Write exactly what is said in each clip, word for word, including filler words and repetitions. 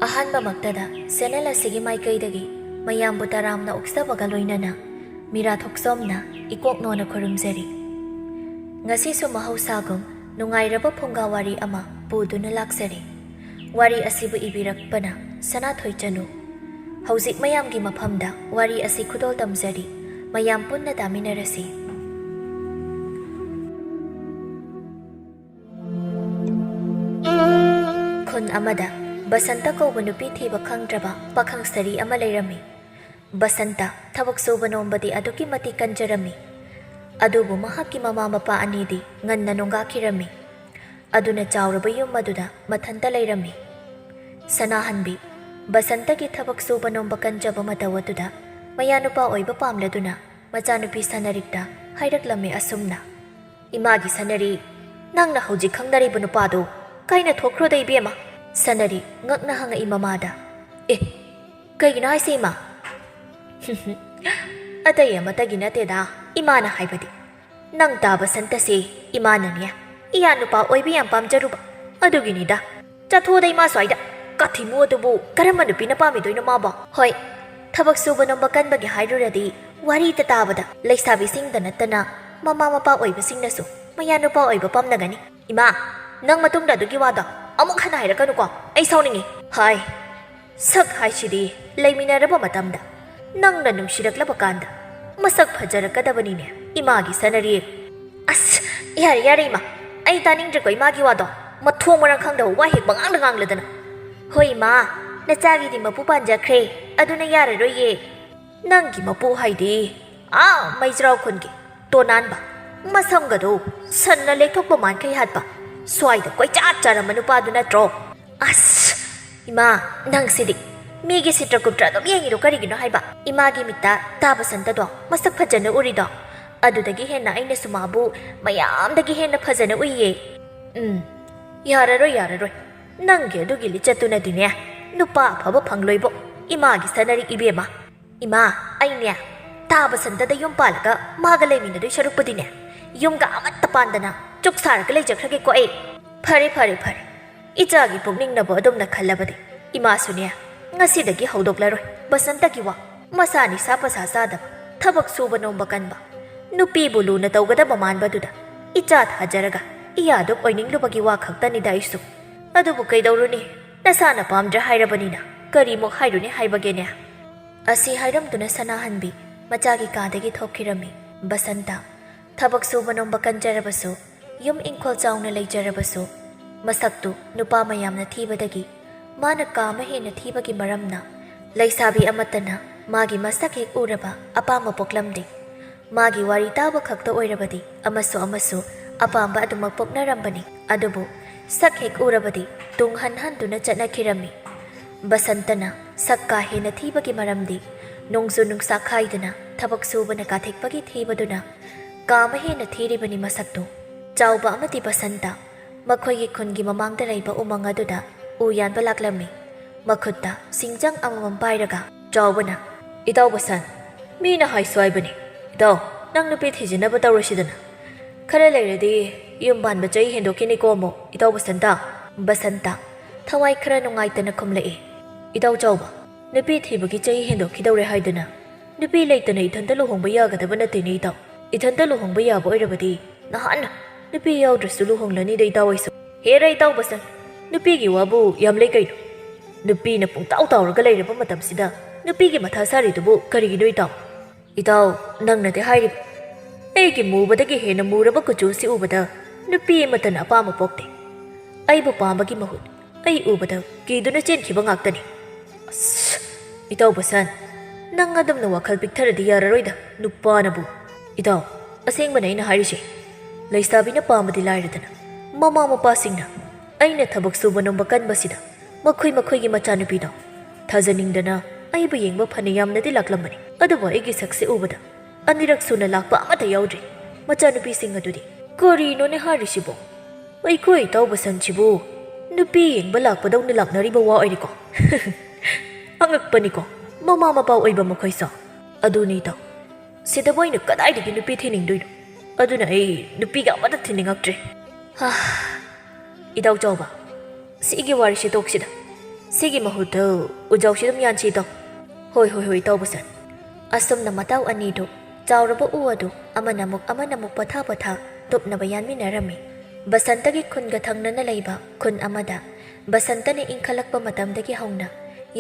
ꯑꯍꯥꯟꯕꯃꯛꯇꯗ channel ꯑꯁꯤꯒꯤ ꯃꯥꯏꯀꯩꯗꯒꯤ ꯃꯌꯥꯝꯕꯨ ꯇꯔꯥꯝꯅ ꯑꯣꯛꯆꯕꯒ ꯂꯣꯏꯅꯅ ꯃꯤꯔꯥ ꯊꯣꯛꯆꯣꯝꯅ ꯏꯀꯣꯛꯅꯣꯅ ꯈꯨꯔꯨꯝꯖꯔꯤ꯫ ꯉꯁꯤꯁꯨ ꯃꯍꯧꯁꯥꯒꯨꯝ ꯅꯨꯡꯉꯥꯏꯔꯕ ꯐꯨꯡꯒꯥ ꯋꯥꯔꯤ ꯑꯃ ꯄꯨꯗꯨꯅ ꯂꯥꯛꯆꯔꯤ꯫ ꯋꯥꯔꯤ ꯑꯁꯤꯕꯨ ꯏꯕꯤꯔꯛꯄꯅ ꯁꯅꯥꯊꯣꯏ ꯆꯅꯨ꯫ ꯍꯧꯖꯤꯛ ꯃꯌꯥꯝꯒꯤ ꯃꯐꯝꯗ ꯋꯥꯔꯤ ꯑꯁꯤ ꯈꯨꯗꯣꯜ ꯇꯝꯖꯔꯤ꯫ ꯃꯌꯥꯝ ꯄꯨꯟꯅ ꯇꯥꯃꯤꯟꯅꯔꯁꯤ꯫ ꯈꯨꯟ ꯑꯃꯗ ꯕꯁꯟꯇ ꯀꯧꯕ ꯅꯨꯄꯤ ꯊꯤꯕ ꯈꯪꯗ꯭ꯔꯕ ꯄꯥꯈꯪ ꯁꯔꯤ ꯑꯃ ꯂꯩꯔꯝꯃꯤ꯫ ꯕꯁꯟꯇ ꯊꯕꯛ ꯁꯨꯕ ꯅꯣꯝꯕꯗꯤ ꯑꯗꯨꯛꯀꯤ ꯃꯇꯤꯛ ꯀꯟꯖꯔꯝꯃꯤ꯫ ꯑꯗꯨꯕꯨ ꯃꯍꯥꯛꯀꯤ ꯃꯃꯥ ꯃꯄꯥ ꯑꯅꯤꯗꯤ ꯉꯟꯅ ꯅꯣꯡꯒꯥꯈꯤꯔꯝꯃꯤ꯫ ꯑꯗꯨꯅ ꯆꯥꯎꯔꯕ ꯌꯨꯝ ꯑꯗꯨꯗ ꯃꯊꯟꯇ ꯂꯩꯔꯝꯃꯤ꯫ ꯁꯅꯥꯍꯟꯕꯤ ꯕꯁꯟꯇꯒꯤ ꯊꯕꯛ ꯁꯨꯕ ꯅꯣꯝꯕ ꯀꯟꯖꯕ ꯃꯇꯧ ꯑꯗꯨꯗ ꯃꯌꯥꯅꯨꯄꯥ ꯑꯣꯏꯕ ꯄꯥꯝꯂꯗꯨꯅ ꯃꯆꯥꯅꯨꯄꯤ ꯁꯅꯔꯤꯛꯇ ꯍꯥꯏꯔꯛꯂꯝꯃꯤ ꯑꯁꯨꯝꯅ, "ꯏꯃꯥꯒꯤ ꯁꯅꯔꯤ, ꯅꯪꯅ ꯍꯧꯖꯤꯛ ꯈꯪꯅꯔꯤꯕ ꯅꯨꯄꯥꯗꯨ ꯀꯥꯏꯅ ꯊꯣꯛꯈ꯭ꯔꯣꯗ ꯏꯕꯦꯝꯃ?" ꯁꯅꯔꯤ ꯉꯛꯅ ꯍꯪꯉꯛꯏ ꯃꯃꯥꯗ, "ꯑꯦ, ꯀꯩꯒꯤꯅꯣ ꯍꯥꯏꯁꯦ ꯏꯃꯥ?" "ꯑꯇꯩ ꯑꯃꯠꯇꯒꯤ ꯅꯠꯇꯦꯗ, ꯏꯃꯥꯅ ꯍꯥꯏꯕꯗꯤ ꯅꯪ ꯇꯥ ꯕꯁꯟꯇꯁꯦ ꯏꯃꯥꯅꯅꯦ ꯏꯌꯥ ꯅꯨꯄꯥ ꯑꯣꯏꯕ ꯌꯥꯝ ꯄꯥꯝꯖꯔꯨꯕ ꯑꯗꯨꯒꯤꯅꯤꯗ꯫ ꯆꯠꯊꯣꯛꯑꯣꯗ ꯏꯃꯥ ꯁ꯭ꯋꯥꯏꯗ꯫ ꯀꯥꯊꯤꯃꯨ ꯑꯗꯨꯕꯨ ꯀꯔꯝꯕ ꯅꯨꯄꯤꯅ ꯄꯥꯝꯃꯤꯗꯣꯏꯅꯣ ꯃꯥꯕꯣ?" "ꯍꯣꯏ, ꯊꯕꯛ ꯁꯨꯕ ꯅꯣꯝꯕ ꯀꯟꯕꯒꯤ ꯍꯥꯏꯔꯨꯔꯗꯤ ꯋꯥꯔꯤꯇ ꯇꯥꯕꯗ ꯂꯩꯁꯥꯕꯤꯁꯤꯡꯗ ꯅꯠꯇꯅ ꯃꯃꯥ ꯃꯄꯥ ꯑꯣꯏꯕꯁꯤꯡꯅꯁꯨ ꯃꯌꯥ ꯅꯨꯄꯥ ꯑꯣꯏꯕ ꯄꯥꯝꯅꯒꯅꯤ꯫" "ꯏꯃꯥ, ꯅꯪ ꯃꯇꯨꯡꯗ ꯑꯗꯨꯒꯤ ꯋꯥꯗꯣ ꯑꯃꯨꯛ ꯍꯟꯅ ꯍꯥꯏꯔꯛꯀꯅꯨꯀꯣ, ꯑꯩ ꯁꯥꯎꯅꯤꯡꯉꯤ꯫" "ꯍꯥꯏ, ꯁꯛ ꯍꯥꯏꯁꯤꯗꯤ ꯂꯩꯃꯤꯟꯅꯔꯕ ꯃꯇꯝꯗ ꯅꯪꯅ ꯅꯨꯡꯁꯤꯔꯛꯂꯕ ꯀꯥꯟꯗ ꯃꯁꯛ ꯐꯖꯔꯛꯀꯗꯕꯅꯤꯅꯦ ꯏꯃꯥꯒꯤ ꯁꯅꯔꯤ꯫" "ꯑꯁ, ꯌꯥꯔꯦ ꯌꯥꯔꯦ ꯏꯃꯥ, ꯑꯩ ꯇꯥꯅꯤꯡꯗ꯭ꯔꯦꯀꯣ ꯏꯃꯥꯒꯤ ꯋꯥꯗꯣ꯫ ꯃꯊꯣꯡ ꯃꯔꯝ ꯈꯪꯗꯕ ꯋꯥꯍꯩ ꯄꯉꯥꯡꯗ ꯉꯥꯡꯂꯗꯅ꯫" "ꯍꯣꯏ ꯏꯃꯥ, ꯅꯆꯥꯒꯤꯗꯤ ꯃꯄꯨ ꯄꯥꯟꯖꯈ꯭ꯔꯦ, ꯑꯗꯨꯅ ꯌꯥꯔꯔꯣꯏꯌꯦ꯫" "ꯅꯪꯒꯤ ꯃꯄꯨ ꯍꯥꯏꯗꯤ ꯑꯥ ꯃꯩꯖ꯭ꯔꯥꯎ ꯈꯨꯟꯒꯤ ꯇꯣꯅꯥꯟꯕ, ꯃꯁꯝꯒꯗꯣ ꯁꯟꯅ ꯂꯦꯛꯊꯣꯛꯄ ꯃꯥꯟꯈꯩ ꯍꯥꯠꯄ, ꯁ꯭ꯋꯥꯏꯗ ꯀꯣꯏꯆꯠ ꯆꯠꯂꯝꯕ ꯅꯨꯄꯥꯗꯨ ꯅꯠꯇ꯭ꯔꯣ?" "ꯑꯁ, ꯏꯃꯥ, ꯅꯪꯁꯤꯗꯤ ꯃꯤꯒꯤ ꯁꯤꯇ꯭ꯔ ꯀꯨꯞꯇ꯭ꯔ ꯑꯗꯨꯝ ꯌꯦꯡꯉꯤꯗꯣ ꯀꯔꯤꯒꯤꯅꯣ ꯍꯥꯏꯕ? ꯏꯃꯥꯒꯤ ꯃꯤꯠꯇ ꯇꯥ ꯕꯁꯟꯇꯗꯣ ꯃꯁꯛ ꯐꯖꯅ ꯎꯔꯤꯗꯣ? ꯑꯗꯨꯗꯒꯤ ꯍꯦꯟꯅ ꯑꯩꯅꯁꯨ ꯃꯥꯕꯨ ꯃꯌꯥꯝꯗꯒꯤ ꯍꯦꯟꯅ ꯐꯖꯅ ꯎꯏꯌꯦ꯫" "ꯎꯝ, ꯌꯥꯔꯔꯣꯏ, ꯌꯥꯔꯔꯣꯏ꯫ ꯅꯪꯒꯤ ꯑꯗꯨꯒꯤ ꯂꯤꯆꯠꯇꯨꯅꯗꯤꯅꯦ ꯅꯨꯄꯥ ꯑꯐꯕ ꯐꯪꯂꯣꯏꯕꯣ, ꯏꯃꯥꯒꯤ ꯁꯅꯔꯤꯛ ꯏꯕꯦꯝꯃ꯫ ꯏꯃꯥ, ꯑꯩꯅꯦ ꯇꯥ ꯕꯁꯟꯇꯗ ꯌꯨꯝ ꯄꯥꯜꯂꯒ ꯃꯥꯒ ꯂꯩꯃꯤꯟꯅꯗꯣꯏ ꯁꯔꯨꯛꯄꯨꯗꯤꯅꯦ ꯌꯨꯝꯒ ꯑꯃꯠꯇ ꯄꯥꯟꯗꯅ ꯆꯨꯛ ꯁꯥꯔꯒ ꯂꯩꯖꯈ꯭ꯔꯒꯦꯀꯣ ꯑꯩ꯫" "ꯐꯔꯦ, ꯐꯔꯦ, ꯐꯔꯦ꯫ ꯏꯆꯥꯒꯤ ꯄꯨꯛꯅꯤꯡꯅꯕꯨ ꯑꯗꯨꯝꯅ ꯈꯜꯂꯕꯗꯤ "ꯏꯃꯥꯁꯨꯅꯦ, ꯉꯁꯤꯗꯒꯤ ꯍꯧꯗꯣꯛꯂꯔꯣꯏ ꯕꯁꯟꯇꯒꯤ ꯋꯥ꯫ ꯃꯁꯥ ꯅꯤꯁꯥ ꯄꯁꯥ ꯆꯥꯗꯕ, ꯊꯕꯛ ꯁꯨꯕ ꯅꯣꯝꯕ ꯀꯟꯕ, ꯅꯨꯄꯤꯕꯨ ꯂꯨꯅ ꯇꯧꯒꯗꯕ ꯃꯥꯟꯕꯗꯨꯗ ꯏꯆꯥ ꯊꯥꯖꯔꯒ ꯏꯌꯥꯗꯨꯞ ꯑꯣꯏꯅꯤꯡꯂꯨꯕꯒꯤ ꯋꯥ ꯈꯛꯇꯅꯤꯗ ꯑꯩꯁꯨ꯫ ꯑꯗꯨꯕꯨ ꯀꯩꯗꯧꯔꯨꯅꯤ, ꯅꯁꯥꯅ ꯄꯥꯝꯗ꯭ꯔꯦ ꯍꯥꯏꯔꯕꯅꯤꯅ ꯀꯔꯤꯃꯨꯛ ꯍꯥꯏꯔꯨꯅꯤ ꯍꯥꯏꯕꯒꯦꯅꯦ?" ꯑꯁꯤ ꯍꯥꯏꯔꯝꯗꯨꯅ ꯁꯅꯥꯍꯟꯕꯤ ꯃꯆꯥꯒꯤ ꯀꯥꯗꯒꯤ ꯊꯣꯛꯈꯤꯔꯝꯃꯤ꯫ ꯕꯁꯟꯇ ꯊꯕꯛ ꯁꯨꯕ ꯅꯣꯝꯕ ꯀꯟꯖꯔꯕꯁꯨ, ꯌꯨꯝ ꯏꯪꯈꯣꯜ ꯆꯥꯎꯅ ꯂꯩꯖꯔꯕꯁꯨ, ꯃꯁꯛꯇꯨ ꯅꯨꯄꯥ ꯃꯌꯥꯝꯅ ꯊꯤꯕꯗꯒꯤ ꯃꯥꯅ ꯀꯥ ꯑꯃ ꯍꯦꯟꯅ ꯊꯤꯕꯒꯤ ꯃꯔꯝꯅ ꯂꯩꯁꯥꯕꯤ ꯑꯃꯠꯇꯅ ꯃꯥꯒꯤ ꯃꯁꯛ ꯍꯦꯛ ꯎꯔꯕ ꯑꯄꯥꯝꯕ ꯄꯣꯛꯂꯝꯗꯦ꯫ ꯃꯥꯒꯤ ꯋꯥꯔꯤ ꯇꯥꯕ ꯈꯛꯇ ꯑꯣꯏꯔꯕꯗꯤ ꯑꯃꯁꯨ ꯑꯃꯁꯨ ꯑꯄꯥꯝꯕ ꯑꯗꯨꯃꯛ ꯄꯣꯛꯅꯔꯝꯕꯅꯤ꯫ ꯑꯗꯨꯕꯨ ꯁꯛ ꯍꯦꯛ ꯎꯔꯕꯗꯤ ꯇꯨꯡ ꯍꯟ ꯍꯟꯗꯨꯅ ꯆꯠꯅꯈꯤꯔꯝꯃꯤ꯫ ꯕꯁꯟꯇꯅ ꯁꯛ ꯀꯥ ꯍꯦꯟꯅ ꯊꯤꯕꯒꯤ ꯃꯔꯝꯗꯤ ꯅꯣꯡꯖꯨ ꯅꯨꯡꯁꯥ ꯈꯥꯏꯗꯨꯅ ꯊꯕꯛ ꯁꯨꯕꯅ ꯀꯥꯊꯦꯛꯄꯒꯤ ꯊꯤꯕꯗꯨꯅ ꯀꯥ ꯑꯃ ꯍꯦꯟꯅ ꯊꯤꯔꯤꯕꯅꯤ ꯃꯁꯛꯇꯨ꯫ ꯆꯥꯎꯕ ꯑꯃꯗꯤ ꯕꯁꯟꯇ ꯃꯈꯣꯏꯒꯤ ꯈꯨꯟꯒꯤ ꯃꯃꯥꯡꯗ ꯂꯩꯕ ꯎꯃꯪ ꯑꯗꯨꯗ ꯎ ꯌꯥꯟꯕ ꯂꯥꯛꯂꯝꯃꯤ꯫ ꯃꯈꯨꯠꯇ ꯁꯤꯡꯖꯪ ꯑꯃꯃꯝ ꯄꯥꯏꯔꯒ ꯆꯥꯎꯕꯅ, "ꯏꯇꯥꯎ ꯕꯁꯟ, ꯃꯤꯅ ꯍꯥꯏꯁꯨ ꯍꯥꯏꯕꯅꯤ, ꯏꯇꯥꯎ, ꯅꯪ ꯅꯨꯄꯤ ꯊꯤꯖꯤꯟꯅꯕ ꯇꯧꯔꯁꯤꯗꯅ꯫ ꯈꯔ ꯂꯩꯔꯗꯤ ꯌꯨꯝ ꯄꯥꯟꯕ ꯆꯍꯤ ꯍꯦꯟꯗꯣꯛꯈꯤꯅꯤꯀꯣ ꯑꯃꯨꯛ, ꯏꯇꯥꯎ ꯕꯁꯟꯇ?" ꯕꯁꯟꯇ ꯊꯋꯥꯏ ꯈꯔ ꯅꯨꯡꯉꯥꯏꯇꯅ ꯈꯨꯝꯂꯛꯏ, "ꯏꯇꯥꯎ ꯆꯥꯎꯕ, ꯅꯨꯄꯤ ꯊꯤꯕꯒꯤ ꯆꯍꯤ ꯍꯦꯟꯗꯣꯛꯈꯤꯗꯧꯔꯦ ꯍꯥꯏꯗꯨꯅ ꯅꯨꯄꯤ ꯂꯩꯇꯅ ꯏꯊꯟꯇ ꯂꯨꯍꯣꯡꯕ ꯌꯥꯒꯗꯕ ꯅꯠꯇꯦꯅꯦ ꯏꯇꯥꯎ꯫ ꯏꯊꯟꯇ ꯂꯨꯍꯣꯡꯕ ꯌꯥꯕ ꯑꯣꯏꯔꯕꯗꯤ ꯅꯍꯥꯟꯅ ꯅꯨꯄꯤ ꯌꯥꯎꯗ꯭ꯔꯁꯨ ꯂꯨꯍꯣꯡꯂꯅꯤꯗ ꯏꯇꯥꯎ ꯑꯩꯁꯨ꯫ ꯍꯦꯔ ꯏꯇꯥꯎ ꯕꯁꯟ, ꯅꯨꯄꯤꯒꯤ ꯋꯥꯕꯨ ꯌꯥꯝ ꯂꯩ ꯀꯩꯅꯣ? ꯅꯨꯄꯤꯅ ꯄꯨꯡꯇꯥꯎ ꯇꯥꯎꯔꯒ ꯂꯩꯔꯕ ꯃꯇꯝꯁꯤꯗ ꯅꯨꯄꯤꯒꯤ ꯃꯊꯥ ꯁꯥꯔꯤꯗꯨꯕꯨ ꯀꯔꯤꯒꯤꯅꯣ ꯏꯇꯥꯎ?" "ꯏꯇꯥꯎ, ꯅꯪꯅꯗꯤ ꯍꯥꯏꯔꯤꯕ꯫ ꯑꯩꯒꯤ ꯃꯨꯕꯗꯒꯤ ꯍꯦꯟꯅ ꯃꯨꯔꯕ ꯀꯨꯆꯨꯁꯤ ꯎꯕꯗ ꯅꯨꯄꯤ ꯑꯃꯠꯇꯅ ꯑꯄꯥꯝꯕ ꯄꯣꯛꯇꯦ꯫ ꯑꯩꯕꯨ ꯄꯥꯝꯕꯒꯤ ꯃꯍꯨꯠ ꯑꯩ ꯎꯕꯗ ꯀꯤꯗꯨꯅ ꯆꯦꯟꯈꯤꯕ ꯉꯥꯛꯇꯅꯤ꯫" "ꯑꯁ, ꯏꯇꯥꯎ ꯕꯁꯟ, ꯅꯪ ꯑꯗꯨꯝꯅ ꯋꯥꯈꯜ ꯄꯤꯛꯊꯔꯗꯤ ꯌꯥꯔꯔꯣꯏꯗ, ꯅꯨꯄꯥꯅꯕꯨ꯫" "ꯏꯇꯥꯎ, ꯑꯁꯦꯡꯕꯅꯦ ꯑꯩꯅ ꯍꯥꯏꯔꯤꯁꯦ꯫ ꯂꯩꯁꯥꯕꯤꯅ ꯄꯥꯝꯕꯗꯤ ꯂꯥꯏꯔꯗꯅ, ꯃꯃꯥ ꯃꯄꯥꯁꯤꯡꯅ ꯑꯩꯅ ꯊꯕꯛ ꯁꯨꯕ ꯅꯣꯝꯕ ꯀꯟꯕꯁꯤꯗ ꯃꯈꯣꯏ ꯃꯈꯣꯏꯒꯤ ꯃꯆꯥꯅꯨꯄꯤꯗꯣ ꯊꯥꯖꯅꯤꯡꯗꯅ ꯑꯩꯕꯨ ꯌꯦꯡꯕ ꯐꯅ ꯌꯥꯝꯅꯗꯤ ꯂꯥꯛꯂꯝꯕꯅꯤ꯫ ꯑꯗꯨꯕꯨ ꯑꯩꯒꯤ ꯁꯛꯁꯦ ꯎꯕꯗ ꯑꯅꯤꯔꯛ ꯁꯨꯅ ꯂꯥꯛꯄ ꯑꯃꯠꯇ ꯌꯥꯎꯗ꯭ꯔꯤ꯫ ꯃꯆꯥꯅꯨꯄꯤꯁꯤꯡ ꯑꯗꯨꯗꯤ ꯀꯔꯤꯅꯣꯅꯦ ꯍꯥꯏꯔꯤꯁꯤꯕꯣ? ꯑꯩꯈꯣꯏ ꯏꯇꯥꯎ ꯕꯁꯟꯁꯤꯕꯨ ꯅꯨꯄꯤ ꯌꯦꯡꯕ ꯂꯥꯛꯄꯗꯧꯅ ꯂꯥꯛꯅꯔꯤꯕ ꯋꯥ ꯑꯣꯏꯔꯦꯀꯣ꯫ ꯑꯉꯛꯄꯅꯤꯀꯣ, ꯃꯃꯥ ꯃꯄꯥ ꯑꯣꯏꯕ ꯃꯈꯣꯏꯁꯨ꯫ ꯑꯗꯨꯅꯤ ꯏꯇꯥꯎ, ꯁꯤꯗꯕꯨ ꯑꯩꯅ ꯀꯗꯥꯏꯗꯒꯤ ꯅꯨꯄꯤ ꯊꯤꯅꯤꯡꯗꯣꯏꯅꯣ? ꯑꯗꯨꯅ ꯑꯩ ꯅꯨꯄꯤꯒ ꯑꯃꯠꯇ ꯊꯤꯅꯤꯡꯉꯛꯇ꯭ꯔꯦ꯫ ꯍꯥ, ꯏꯇꯥꯎ ꯆꯥꯎꯕ, ꯁꯤꯒꯤ ꯋꯥꯔꯤꯁꯦ ꯇꯣꯛꯁꯤꯗ꯫ ꯁꯤꯒꯤ ꯃꯍꯨꯠꯇ ꯎꯖꯥꯎꯁꯤ ꯑꯗꯨꯝ ꯌꯥꯟꯁꯤꯗꯣ꯫ ꯍꯣꯏ, ꯍꯣꯏ, ꯍꯣꯏ, ꯏꯇꯥꯎ ꯕꯁꯟ꯫ ꯑꯁꯨꯝꯅ ꯃꯇꯥꯎ ꯑꯅꯤꯗꯨ ꯆꯥꯎꯔꯕ ꯎ ꯑꯗꯨ ꯑꯃꯅ ꯑꯃꯨꯛ ꯑꯃꯅ ꯑꯃꯨꯛ ꯄꯣꯊꯥ ꯄꯣꯊꯥ ꯇꯨꯞꯅꯕ ꯌꯥꯟꯃꯤꯟꯅꯔꯝꯃꯤ꯫ ꯕꯁꯟꯇꯒꯤ ꯈꯨꯟꯒ ꯊꯪꯅꯅ ꯂꯩꯕ ꯈꯨꯟ ꯑꯃꯗ ꯕꯁꯟꯇꯅ ꯏꯪꯈꯠꯂꯛꯄ ꯃꯇꯝꯗꯒꯤ ꯍꯧꯅ